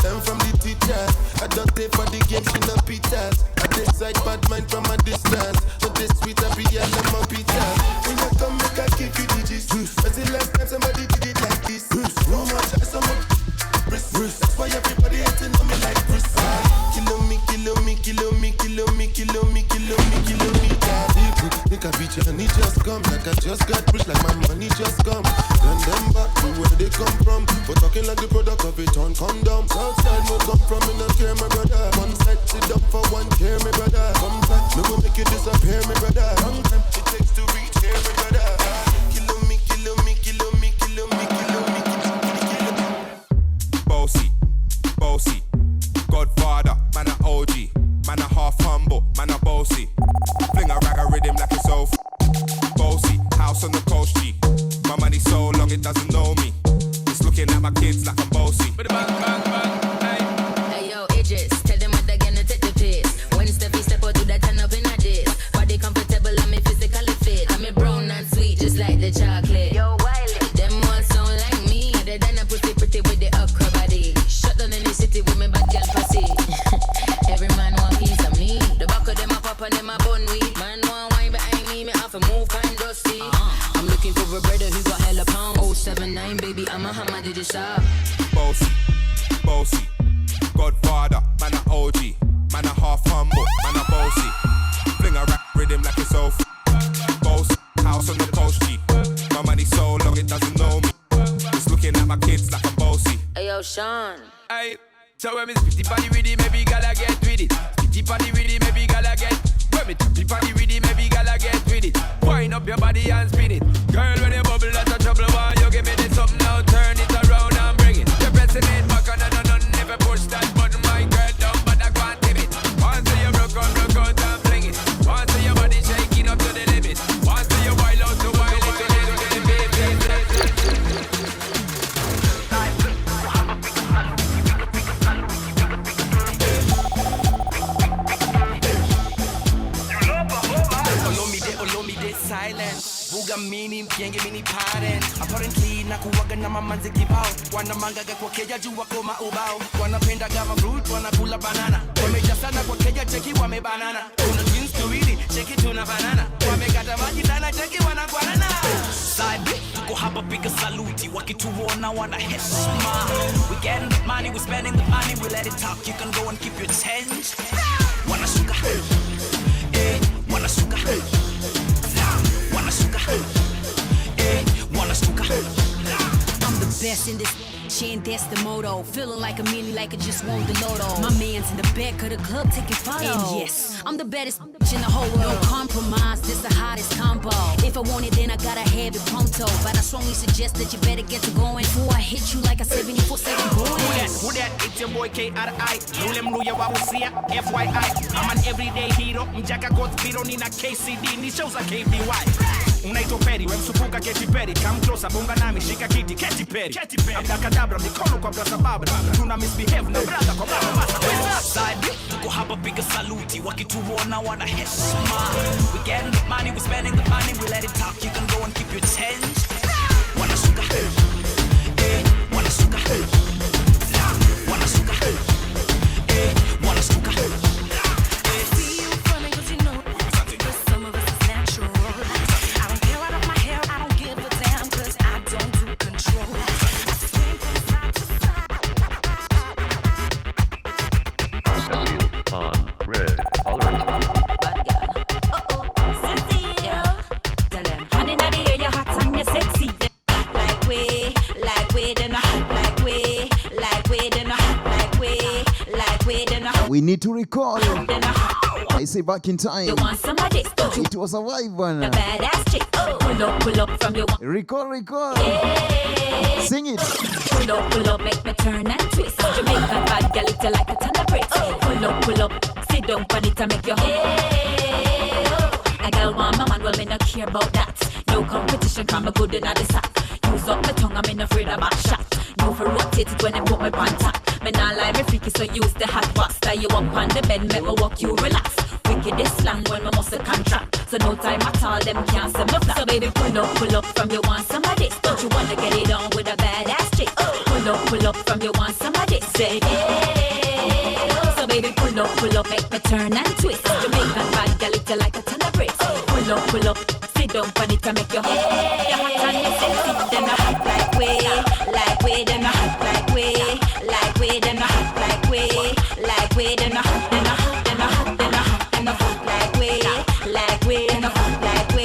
Z: Learn from the teacher. I don't take for the game, she no pitas. I decide bad mind from a distance. But this sweet happy yellow my pita. When you come, make I give you the gist. When's the last time somebody did it like this? So much, so much. That's why everybody Like a bitch and it just come. Like I just got rich, like my money just come. Then them back to where they come from. For talking like the product of a torn condom. Southside no come from, me no care, my brother. One side sit down for one care, my brother. Come back, me will make you disappear, my brother. Long time it takes to reach here, my brother. Kilo me, kilo me, kilo me, kilo me, kilo me, kilo me.
O: Bossy, bossy, Godfather, man a OG, man a half humble, man a bossy. Fling a rag a rhythm like it's all bossy. House on the coast G. My money so long it doesn't know me. It's looking at my kids like I'm bossy.
R: Hey yo, Idris, tell them what they're gonna take the piss. When Steffi step out, do that turn up in a diss. Body comfortable, I'm physically fit. I'm a brown and sweet, just like the chocolate. Yo, Wiley, them all sound like me. They done a pussy pretty with the okra body. Shut down in the city with me bad girl pussy. Every man want piece of me. The back of them a pop and them a bun weed. Man want wine behind me, me off a move kind dusty. I'm looking for a brother who got hella pound. 079, baby, I'm a hammer, did you shop?
O: Bossy, bossy, Godfather, man a OG, man a half humble, man a bossy. Fling a rap rhythm like it's all bossy. House on the coast G. My money so long it doesn't know me. It's looking at my kids like I'm bossy.
R: Hey yo, Sean.
T: Hey, so when me spitty party with it, maybe gotta get with it. Spitty party with it, maybe gotta get. When me choppy party with it, maybe gotta get with it. Wind up your body and spin it. Girl, when you bubble, that's a trouble. Why you give me this something now? Turn it around and bring it. You're pressing it back on and on. Never push that button, my girl. Don't bother, go and tip it. Once you broke out and fling it. Once your body shaking up to the limit. Once you wild out to wild it to the limit.
U: Silent buga mini mkienge mini paren apparently nakuwaga na mamanzi kibao wanamangaga kwa keja juu wako maubao wanapenda gama fruit wanakula banana wameja sana kwa keja cheki wamebanana kuna twins tuwili cheki tuna banana wamekata maji sana cheki wanakwanana
V: side tuko hapa piga saluti wakituona wana heshima. We getting the money, we spending the money, we let it talk, you can go and keep your change. Wanashuka eh, wanashuka wanashuka eh, wanashuka.
J: I'm the best in this shit, that's the motto. Feeling like a million, like I just won the lotto. My man's in the back of the club taking photos. And yes, I'm the baddest in the whole world. No compromise, this the hottest combo. If I want it, then I gotta have it pronto. But I strongly suggest that you better get to going before I hit you like a 74-7 Boeing.
U: Who that? It's your boy K.R.I. Ule mluya wa usia, FYI. I'm an everyday hero. Mjaka got biro, nina KCD. Ni shows like KBY. Unaitwa Perry, wemsupuka Katy Perry. Come closer, bonga nami, shika kiti, Katy Perry. Abdakadabra, mikono kwa brasa babra. Tuna misbehave na brother kwa baba masa.
V: Side, tuko hapa piga saluti wakituona wana heshima. We getting the money, we spending the money, we let it talk, you can go and keep your change. Wanashuka eh, wanashuka wanashuka eh, wanashuka.
G: We need to recall. I say back in time. It was a vibe one. Recall, recall. Yeah. Sing it.
W: Pull up, make me turn and twist. Jamaican bad girl, it like a ton of bricks. Pull up, sit down on it and make your hey. A girl want my man, well me no care about that. No competition, 'cause me good inna the sack. Use up my tongue, I'm not afraid of back shot. You for rotate it when I put my pants up. Me nah lie, me freaky, so use the hot box. Tie you up on the bed, make me walk you relax. Wicked this slang when me muscle contract. So no time at all, them can't say me flat. So baby, pull up from you want some of this. Don't you wanna get it on with a badass chick? Pull up from you want some of this. Say yeah. So baby, pull up, make me turn and twist. Jamaican bad girl, it like a ton of bricks. Pull up, sit down on it and make your hot and your sexy. Then I hot like we, then I hot like we, then I hot like we, then I hot, then I hot, then I hot, then I hot, then I hot like we, then I hot like we,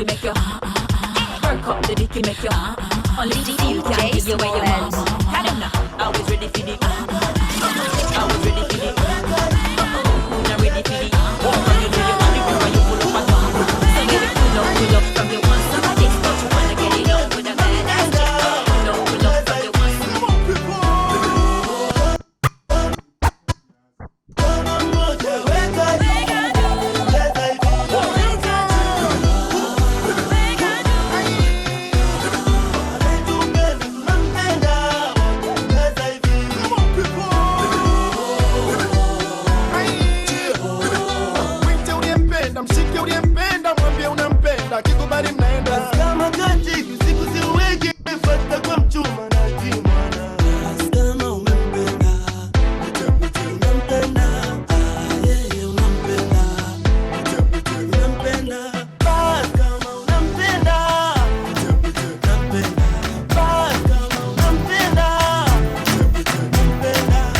W: we make you work up the dicky, make you only you can give you where you want. I don't know. Always ready for the. Always ready for the. Not ready for the. From you do you want it, you pull up a song. So baby, pull up from your one summer this, but you wanna get it on with a badass chick. Pull up from your one.
A: Mwite uliyempenda, mshike uliyempenda, mwambie unampenda, kikubali mnaenda.
C: Kama kati siku siweke fata kwa mchuma na kimwana. Kama umempenda, unampenda, yeye unampenda, unampenda. Bas kama unampenda, unampenda. Bas kama unampenda, unampenda.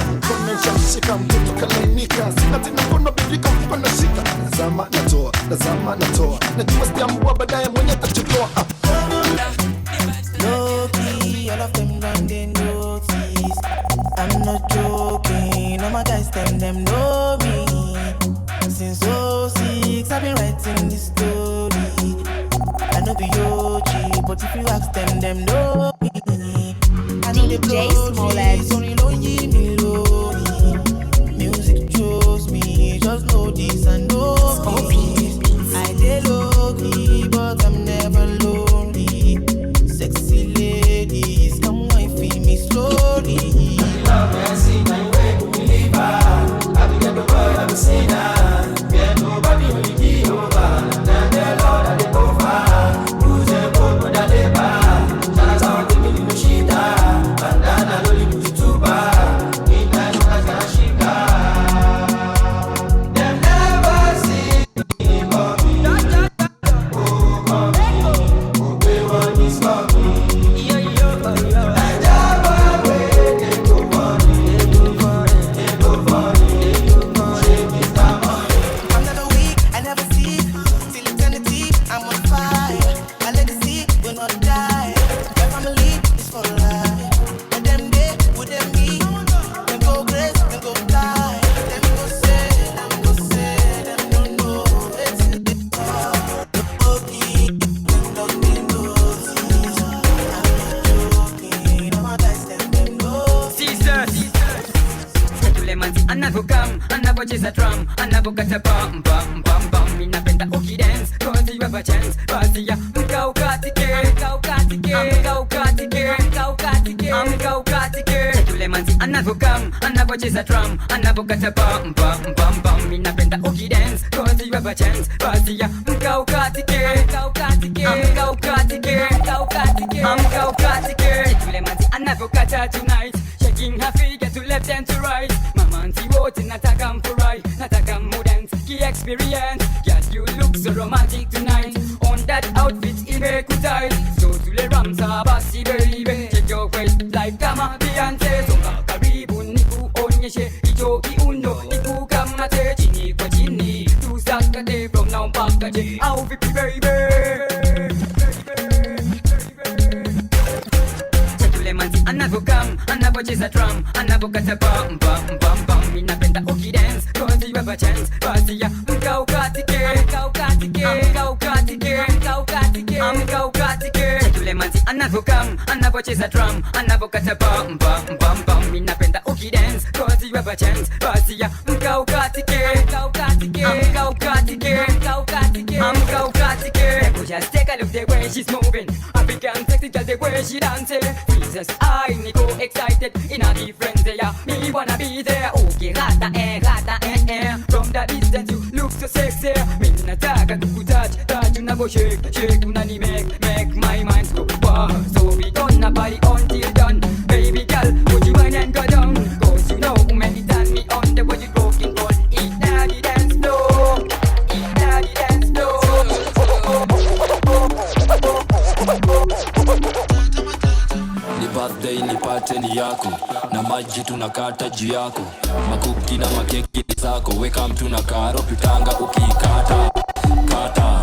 A: Mshika mtoto kalainika, sina tena mkono birika mfuko nashika. Nazama natoa, nazama natoa, najua sitaamua baadaye mwenye atachukua.
C: Low key, all of them run they notice. I'm not joking, all my guys them know me. Since 06, I've been writing this story. I know the OG, but if you ask them, them know me. I know they
I: DJ
C: blow
I: Smollett.
C: trees, only lonely me lonely. Music chose me, just know this and know peace. I dey low key, but I'm never lonely. Sexy ladies, come wifey me slowly. I'm never weak, I never sleep. Till eternity, I'm on fire. My legacy will not die. My family is for life. And them they with them me. Them go grace, them go die. Them go say, them don't know. It's the okay, them don't they notice. I'm not joking, all my guys, them know.
B: Yule manzi anavokam, anavocheza drum, anavokata bam bam bam bam. Ninapenda ukidance, cause you have a chance. Basi ya mka ukatike, mka ukatike, mka ukatike, mka ukatike, mka ukatike. Yule manzi anavokam, anavocheza drum, anavokata bam bam bam bam. Ninapenda ukidance, cause you have a chance. Basi ya mka ukatike, mka ukatike, mka ukatike, mka ukatike, mka ukatike. Yule manzi anavokata tonight, shaking her figure to left and to right. Mama auntie wote nataka mfurahi, nataka mudance ki experience. Yes, you look so romantic tonight. On that outfit imekutai. So tule ramsa basi baby, check your waist like kama Beyonce. Songa karibu nikuonyeshe hicho kiuno, nikukamate chini kwa chini, tusakate from now mpaka je au vipi baby? Yule manzi anavokam, anavocheza drum, anavokata bam bam bam bam. Ninapenda ukidance, cause you have a chance. Basi ya mka ukatike, mka ukatike, mka ukatike, mka ukatike, mka ukatike. Yule manzi anavokam, anavocheza drum, anavokata bam bam bam bam. Ninapenda ukidance, cause you have a chance. Basi ya mka ukatike, mka ukatike, mka ukatike, mka ukatike, mka ukatike. Just take a look the way she's moving. African sexy girl the way she dancing. Jesus, I me go excited in a different day. Me wanna be there. Okay, rata eh, eh. From the distance you look so sexy. Me nataka kukutouch, touch unavo shake, shake unani make, make my mind go wow. So we gonna party until done. Baby girl, would you mind and go down? 'Cause you know many turn me on the way you rocking on. Inna the dance floor, inna the dance floor.
H: Ni birthday nipate ni yako na maji tunakata juu yako, makuki na makeki zako, weka mtu na karo pitanga ukikata kata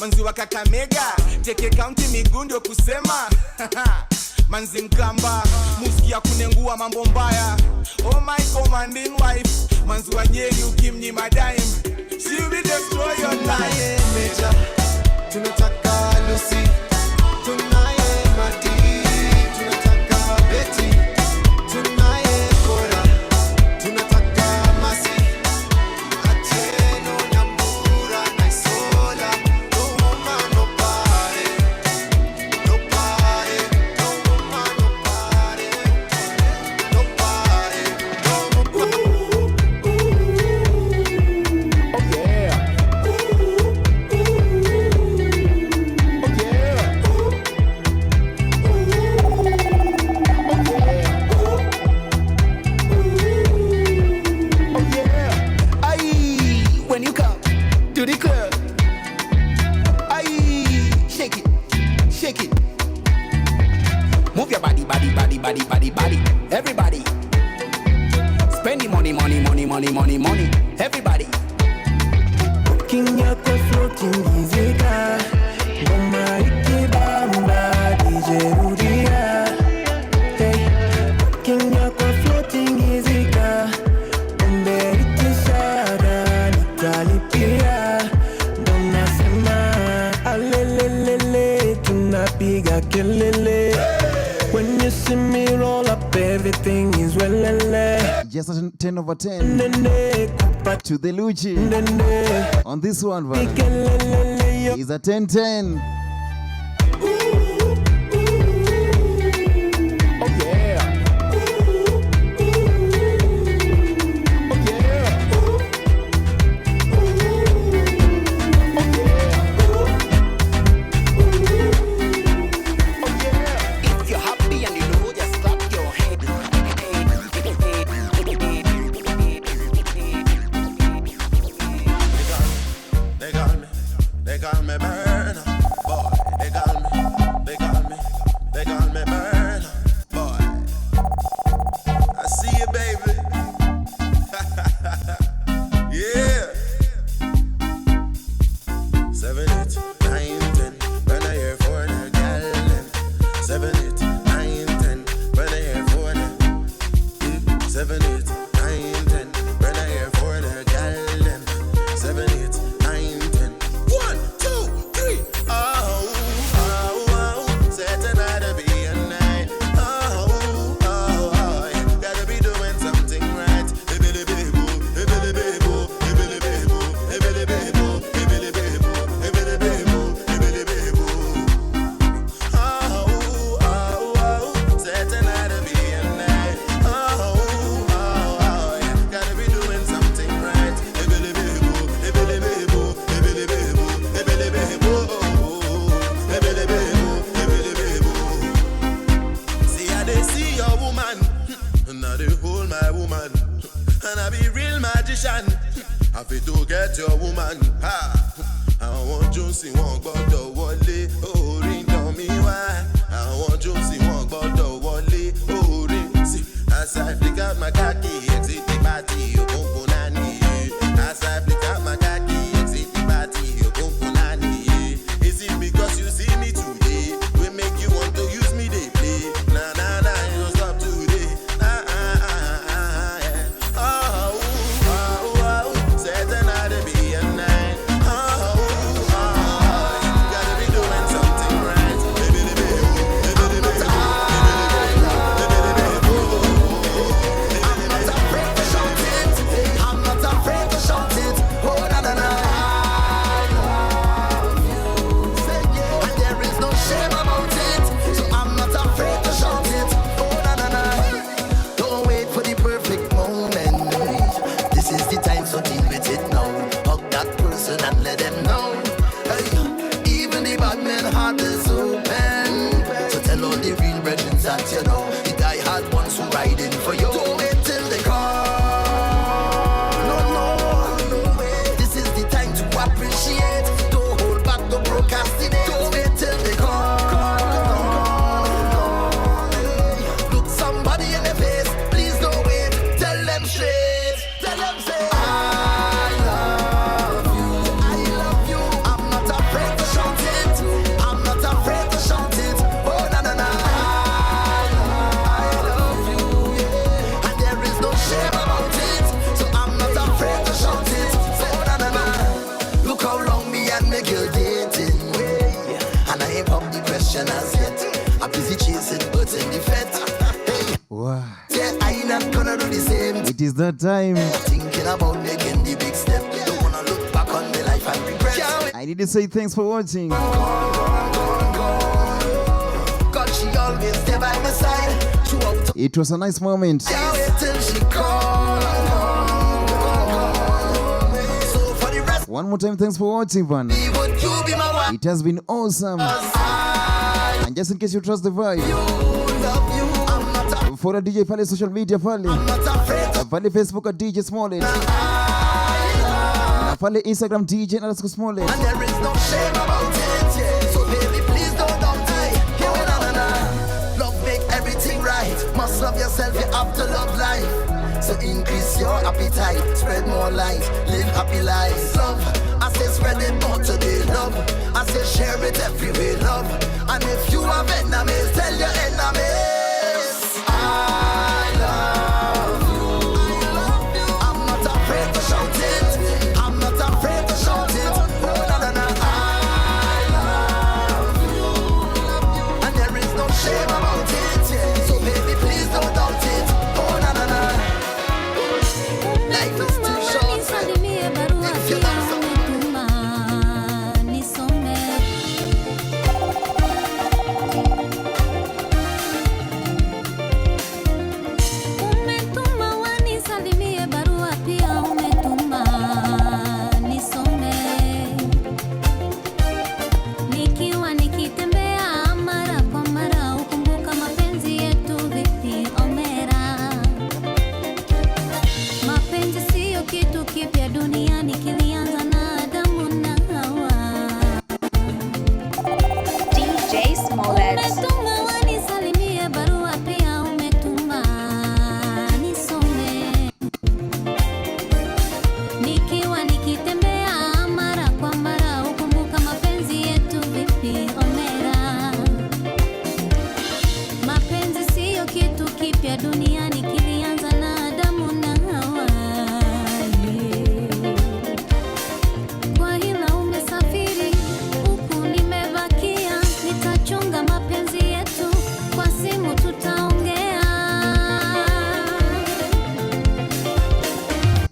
F: Manzi wa Kakamega, Teke County miguu ndio kusema. Manzi Mkamba, muski ya kunengua mambo mbaya. Oh my commanding wife, manzi wa Nyeri ukimnyima dime, she will destroy your life.
K: Meja, tunataka Lucy, tunaye Mati, tunataka Betty, tunaye Cora, tunataka Masi, Atieno, Nyambura, Naisola, no woman, no party, no party, no woman, no party, no party, no woman.
M: Oh yeah. Oh yeah. Oh yeah.
C: Aye, when you come to the club, aye, shake it, shake it. Move your body, body, body, body, body, body. Everybody. Spend the money, money, money, money, money, money. Everybody.
L: King yako floating gizika, ngoma ikibamba DJ rudia. Hey, king yako floating gizika, pombe ikishada nitalipia. Ndo nasema alelelele, tunapiga kelele. When you see me roll up, everything is welele.
G: Just a 10 over 10 to the Luchi on this one, man. He's a 10-10.
M: Oh yeah. Oh yeah.
C: If you're happy and you know, just clap your hands.
Z: They call me Burner, boy. They call me, they call me, they call me Burner, boy.
K: I see you, baby. Yeah. 7, 8, 9, 10. When I hear for the gallon. 7, 8, 9, 10. When I hear for the 7, 8, 9, 10. When I hear for the gallon. 7, 8, 9, 10. 1, 2, 3. Oh, oh, oh. Said tonight to be a night. Oh, oh, oh. Yeah. Gotta be doing something right. Hey, Billy, Billy, boo. Hey, Billy, Billy, boo. Hey, Billy, Billy, boo. Hey, Billy, Billy, boo. Hey, Billy, Billy, boo. Hey, Billy, Billy, boo. Hey, Billy, Billy, boo. Oh, oh, oh. Said tonight to be a night. Oh, oh, oh. Yeah. Gotta be doing something right. Hey, Billy, Billy, boo. Hey, Billy, Billy, boo. Hey, Billy, Billy, boo. Hey, Billy, Billy, boo. Hey, Billy, Billy, boo. Hey, Billy, Billy, boo. See how they see your woman, and I they hold my woman, and I be real magician. I fit to get your woman. Ha! I want Josie won't gbọ́dọ̀ wọlé orí dán mi wá. I want Josie won't gbọ́dọ̀ wọlé orí. See, as I flick out my khaki, exit the party, ogungun nani. As I flick out my khaki, exit the party, ogungun nani. Is it because you see me today? We make you want to use me, they play. Na na na, you don't stop today. Ah ah ah ah, yeah. Oh oh oh, said tonight to be a night. Oh oh oh, gotta be doing something right. Hey, Billy, Billy, hey, Billy, Billy, hey, Billy, Billy,
A: I'm not afraid to shout it. I'm not afraid to shout it. Oh na na na. I love you. Say yeah. And there is no shame about it. So I'm not afraid to shout it. Oh na na na. Don't wait for the perfect moment. This is the time, so deal with it now. Hug that person and let them know. Hey, even the bad men heart is open. So tell all the real brethren that you know. The die-hard ones who riding for you. Don't wait till they come. No, no, no way. This is the time to appreciate. Don't hold back, don't procrastinate. Don't wait till they come. Look somebody in the face. Please don't wait. Tell them straight. Tell them say I love you. I love you. I'm not afraid to
G: Wow.
A: Yeah, I not gonna do the same.
G: It is that time.
A: Thinking about making the big step. Don't wanna look back on the life and regret.
G: I need to say thanks for watching.
A: God, she always stay by my side.
G: It was a nice moment.
A: Can't wait till she call. So for the rest,
G: One more time, thanks for watching, man.
A: would you be my wife?
G: It has been awesome. And just in case you trust the vibe, follow DJ pale social media pale, pale Facebook at DJ Smollett, na pale Instagram DJ _Smollett.
A: And there is no shame about it, yeah. So baby, please don't doubt it. Oh, na, na, na. Love make everything right. Must love yourself, you have to love life. So increase your appetite, spread more light, live happy lives. Love, I say spread it more today. Love, I say share it everywhere. Love, and if you have enemies, tell your enemies. I love you. I'm not afraid to shout it. I'm not afraid to shout it. Oh, na, na, na. I love you. And there is no shame about it. Yeah. So baby, please don't doubt it. Oh, na, na, na. Life is too short. If you love someone.
N: Umetuma wanisalimie barua pia umetuma nisome. Nikiwa nikitembea mara kwa mara ukumbuka mapenzi yetu vipi omera. Mapenzi siyo kitu kipya duniani kilianza na Adamu na Hawa.
I: DJ Smollett.
N: Umetuma wanisalimie barua pia umetuma nisome. Nikiwa nikitembea mara kwa mara ukumbuka mapenzi yetu vipi omera. Mapenzi siyo kitu kipya duniani kilianza na Adamu na Hawa. Kwa hila umesafiri huku nimebakia, nitachunga mapenzi yetu, kwa simu tutaongea.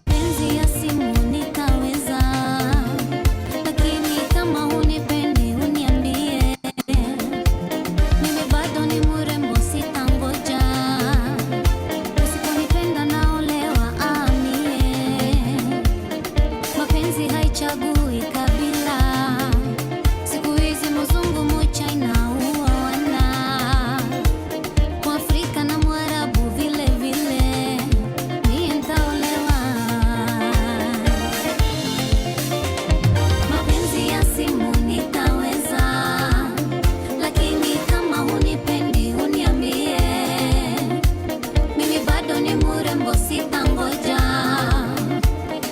N: Penzi ya simu nitaweza, lakini kama hunipendi uniambie. Mimi bado ni mrembo, sitangoja. Usiponipenda naolewa, amie. Mapenzi haichagui kabila, siku hizi mzungu mchina huoana, Mwafrika na Mwarabu vile vile, mie nitaolewa. Mapenzi ya simu nitaweza, lakini kama hunipendi uniambie. Mimi bado ni mrembo, sitangoja.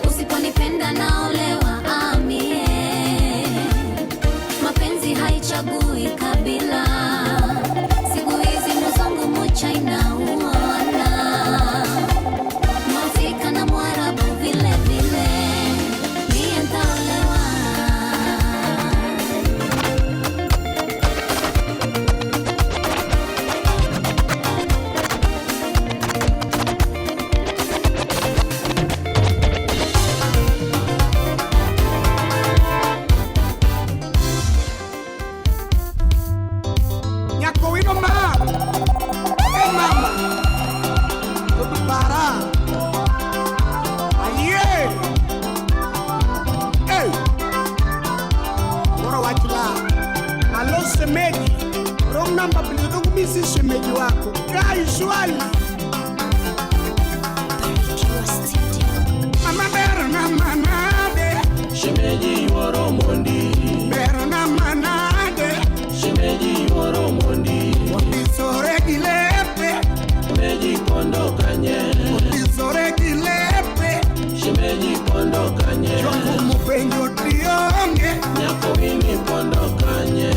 N: Usiponipenda naolewa, amie. Mapenzi haichagui kabila, siku hizi mzungu mchina huoana, Mwafrika na Mwarabu vile vile, mie nitaolewa.
P: Nyako wino ma e mama todupara aye e moro wachla alo semeji wrong number please don't miss semeji wako kai swali mama bero na manade
Q: Shemeji yuoro mondi
P: bero na manade
Q: Shemeji yuoro mondi
P: Wapisore gilepe
Q: Shemeji kondo kanye
P: Wapisore gilepe
Q: Shemeji kondo kanye
P: Chongo mupenjo tionge
Q: Nyako wini kondo kanye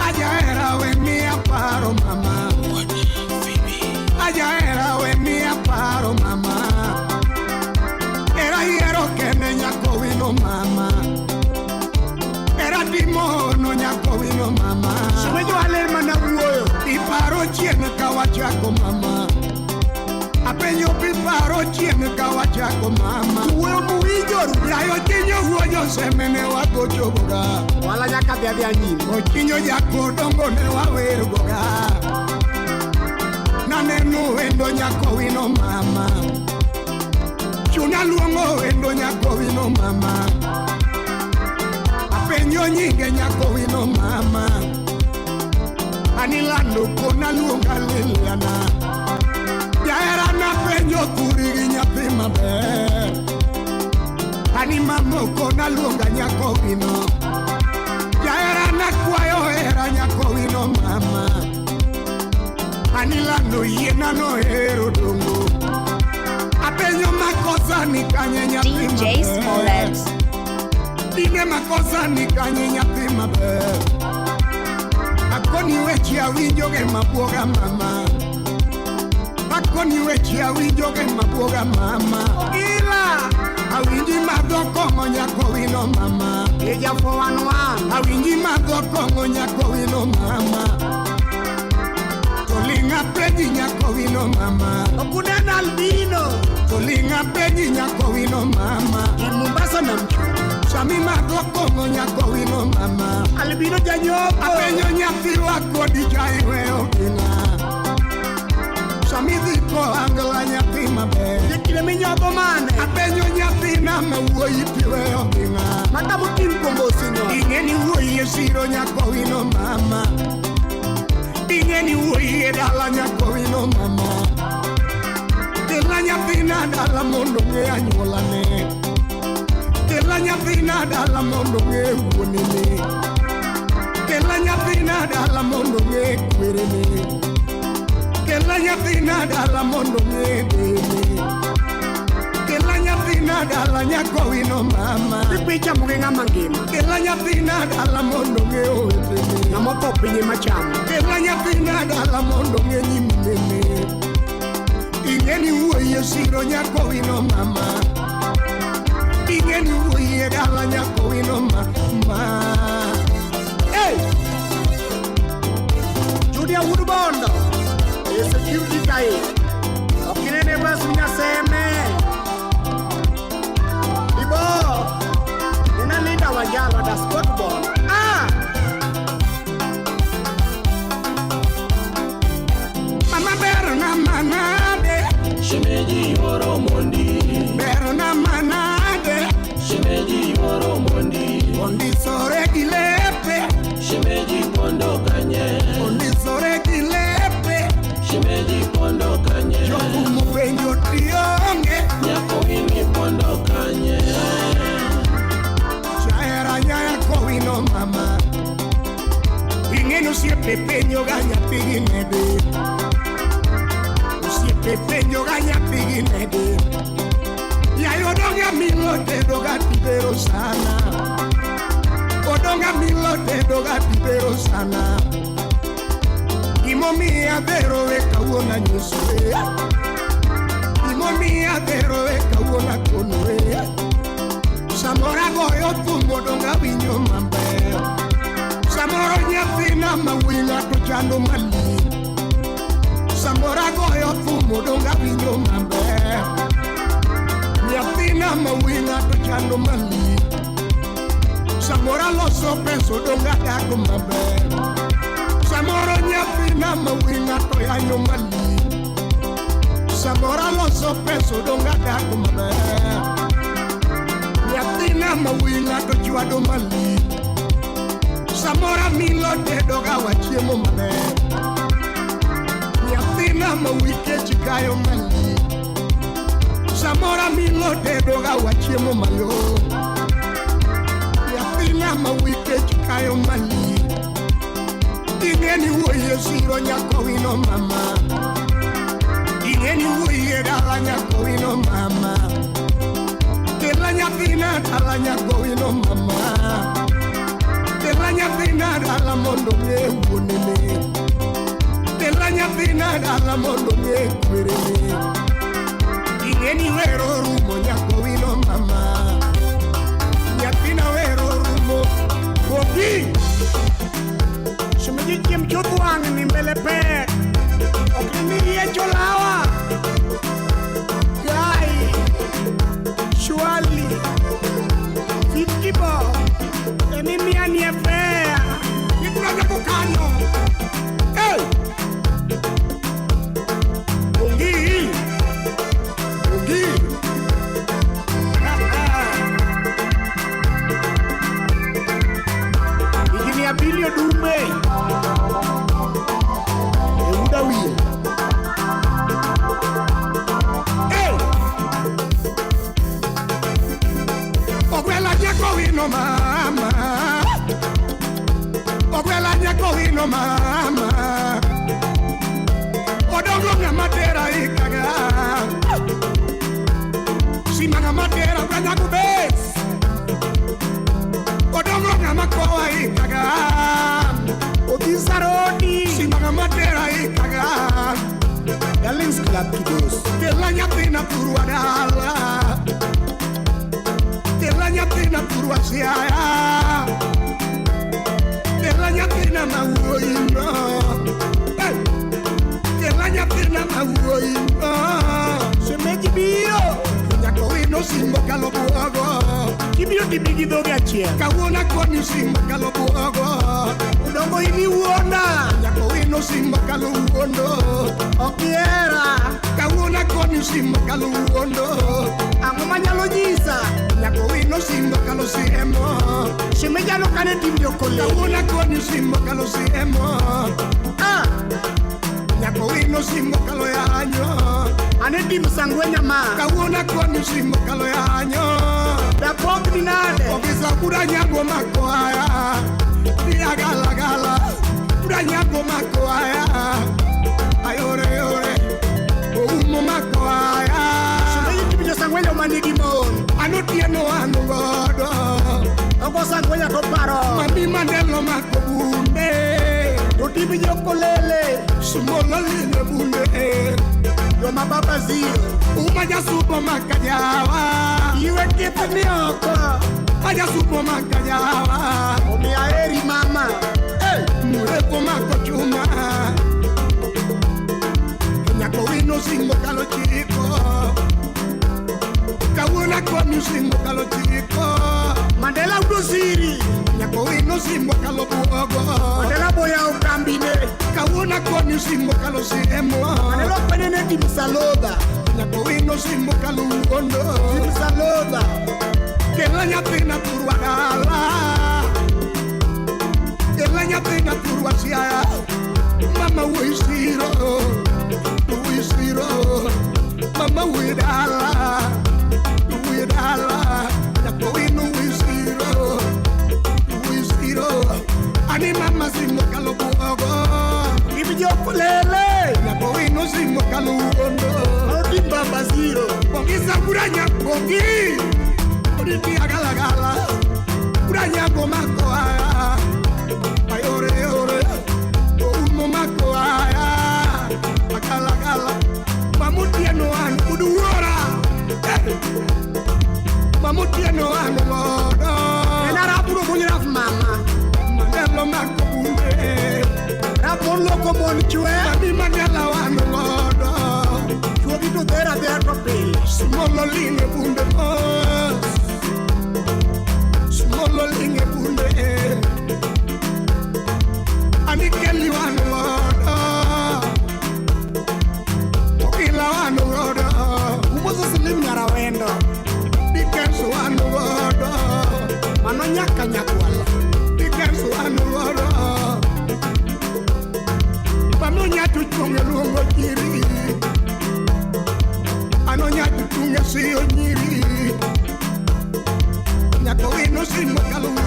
P: Ajaera we mi aparo mama Ajaera we mi aparo mama Era hiero kene nyako wino mama Era timono nyako wino mama Shemeji waler mana wuoyo Iparo chien ka wachako wachako mama. Apenjo piparo chieng' ka wachako mama. Wuoyo muwinjo yayo chinyo wuoyo semene wagochogoga.
J: Wala nyaka dhi adhiya nyime.
P: Ochinyo jakodongo ne wawergoga. Naneno wendo nyako wino mama. Chuna luongo wendo nyako wino mama. Apenjo nyinge nyako wino mama. Anilando kona luonga Liliana. Jahera napenjo thuri gi nyathi maber. Ani mamoko naluonga nyako wino. Jahera nakwayo hera nyako wino mama. Anilando yiena nohero dongo. Apenjo makosa ni kanye nyathi
I: DJ
P: maber.
I: Smollett.
P: Dine makosa ni kanye nyathi maber. Akoni weche awinjo ge mabuoga mama. Akoni weche awinjo ge mabuoga mama.
J: Ogila.
P: Awinji madho kong'o nyako wino mama.
J: Ija 411.
P: Awinji madho kong'o nyako wino mama. Tolinga penji nyako wino mama.
J: Okunena albino.
P: Tolinga penji nyako wino mama.
J: Mombasa na mchungu.
P: Sami madho kong'o nyako wino mama.
J: Albino janyoko.
P: Apenjo nyathi wako dicha iweyo gina. Sami dhi koangla nyathi maber.
J: Kinde minyodho mane.
P: Apenjo nyathina ma wuoyi piweyo gina.
J: Mata moting' kombosi no.
P: Ing'e ni wuoyi e siro nyako wino mama. Ing'e ni wuoyi e dala nyako wino mama. Kela nyathina dala mondo ng'e anyuolane. Kela nyathina dala mondo ng'e wuonene. Kela nyathina dala mondo ng'e kwerene. Kela nyathina dala mondo ng'e dene. Kela nyathina dala nyako wino mama.
J: Ipicha mugi ng'ama ngima.
P: Kela nyathina dala mondo ng'e owetene.
J: Ng'ama otho piny ema chamo.
P: Kela nyathina dala mondo ng'e nyiminene. Ing'e ni wuoyi e siro nyako wino mama. Ing'e ni wuoyi e dala nyako wino mama.
J: Hey! Julia Wuod Bondo. E security kae. Ok inene bas nyaseme. Ibo. Nina Linda Wanjala da Sport Ball. Ah!
P: Mama berna manade.
Q: Shemeji yuoro mondi.
P: Berna manade.
Q: Shemeji yuoro mondi.
P: Ondisore gi lepe.
Q: Shemeji pondo kanye.
P: Ondisore gi lepe.
Q: Shemeji pondo kanye.
P: Jokumo penjo tionge.
Q: Nyako wini pondo kanye.
P: Jahera nyako wino mama. Ing'e osiepe penjo ga nyathi gi nede. Osiepe penjo ga nyathi gi nede. Yayo odonga milo tedo ga tibero sana. Odonga milo tedo ga tibero sana. Gimomiyo adhero e kawuono anyisoe. Gimomiyo adhero e kawuono akonoe. Samoro agoyo thum odonga winjo maber. Samoro nyathina ma wuoyi ng'ato chando malich. Samoro agoyo thum odonga winjo maber. Nyathina ma wuoyi ng'ato chando malich. Samoro aloso pesa odonga dak maber. Samoro nyathina ma wuoyi ng'ato yanyo malich. Samoro aloso pesa odonga dak maber. Nyathina ma wuoyi ng'ato chwado malich. Samoro milo tedo ga wachiemo maber. Nyathina ma wuoyi kech kayo malich. Samoro milo tedo ga wachiemo mayom. Nyathina ma wuoyi kech kayo malich. Ing'e ni wuoyi e siro nyako wino mama. Ing'e ni wuoyi e dala nyako wino mama. Kela nyathina dala nyako wino mama. Kela nyathina dala mondo ng'e wuonene. Kela nyathina dala mondo ng'e kwerene. Ing'e ni wero rumo nyako wino mama. Nyathina wero rumo.
J: Ogi. Shemeji chiem chuth wang' ni mbele pek. Ok ni yie
P: mama. Odongo ng'ama tera ikaga. Simba ng'ama tera uranyago bes. Odongo ng'ama kowa ikaga. Odisaroni. Simba ng'ama tera ikaga. Darlings Club Kidos. Tela nyathina thurwa dala. Tela nyathina thurwa siaya. Tela nyathina mawuoyino. Tela nyathina mawuoyino. Shemeji biro. Nyako wino simbo kalo buogo. Kibiro tibi gi dhoge achiel. Kawuono akoni simbo kalo buogo. Odongo in iwuonda. Nyako wino simbo kalo wuondo. Ok ihera. Kawuono akoni simbo kalo wuondo. Ang'o manyalo nyisa? Nyako wino simbo kalo siemo. Shemeji an ok ane tim jokolele. Kawuono akoni simbo kalo siemo. Ah! Nyako wino simbo kalo yanyo. Ane tim sangwenya ma. Kawuono akoni simbo kalo yanyo. Dapok ni nade. Ogisa kura nyago mako aya. Dia gala gala. Kura nyago mako aya. Ayore ore. Oumo mako aya. Shemeji tim jo sangwenya manigi mon. Ano tieno anu godo. Ogo sangwenya to paro. Mami Mandela mako bunde. To tim jokolele. Sumolo line bunde. Joma baba ziro. Uma jasupo makajawa. Iwe ketho ni oko. Majasupo makajawa. Omiya heri mama. Hey! Mureko mako chuma. Nyako wino singo kalo chiko. Kawuono akoni singo kalo chiko. Mandela udo siri. Nyako wino simbo kalo buogo. Mandela boya okambine. Kawuono akoni simbo kalo siemo. Mandela okwenene tim saloba. Nyako wino simbo kalo wuondo. Tim saloba. Kela nyathina thurwa dala. Kela nyathina thurwa siaya. Mama wuoyi siro. Wuoyi siro. Mama wuoyi dala. Wuoyi dala. Nyako wino wuoyi siro. Wuoyi siro. Ani mama simbo kalo buogo. Ibi jokolele. Nyako wino simbo kalo wuondo. Odi baba ziro. Bongisa buranya bongi. Oditi agala gala. Buranya mako aya. Ayore ore. Oumo mako aya. Agala gala. Mamutieno an uduora. Mamutieno an godo. Ena raburo bunyra mama. Mandela mako bunde. Rabon loko mon chwe. Mami Mandela wan godo. Chuogi to dhera dhera to pile. Sumolo line bunde mos. Sumolo line bunde. Ani keli wan godo. Okila wan godo. Umozo silim nyara wendo. Dikenso wan godo. Mano nyaka nyakwala. Dikenso wan godo. Pano nyatu chunge luongo nyiri. Ano nyatu chunge siyo nyiri. Nyako wino simbo kaluo.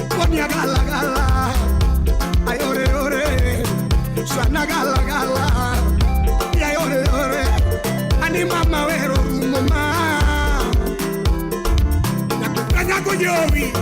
P: Konya gala gala. Ayore ore. Sana gala gala. Ayore ore. Ani mama wero rumo ma. Nyako jowi.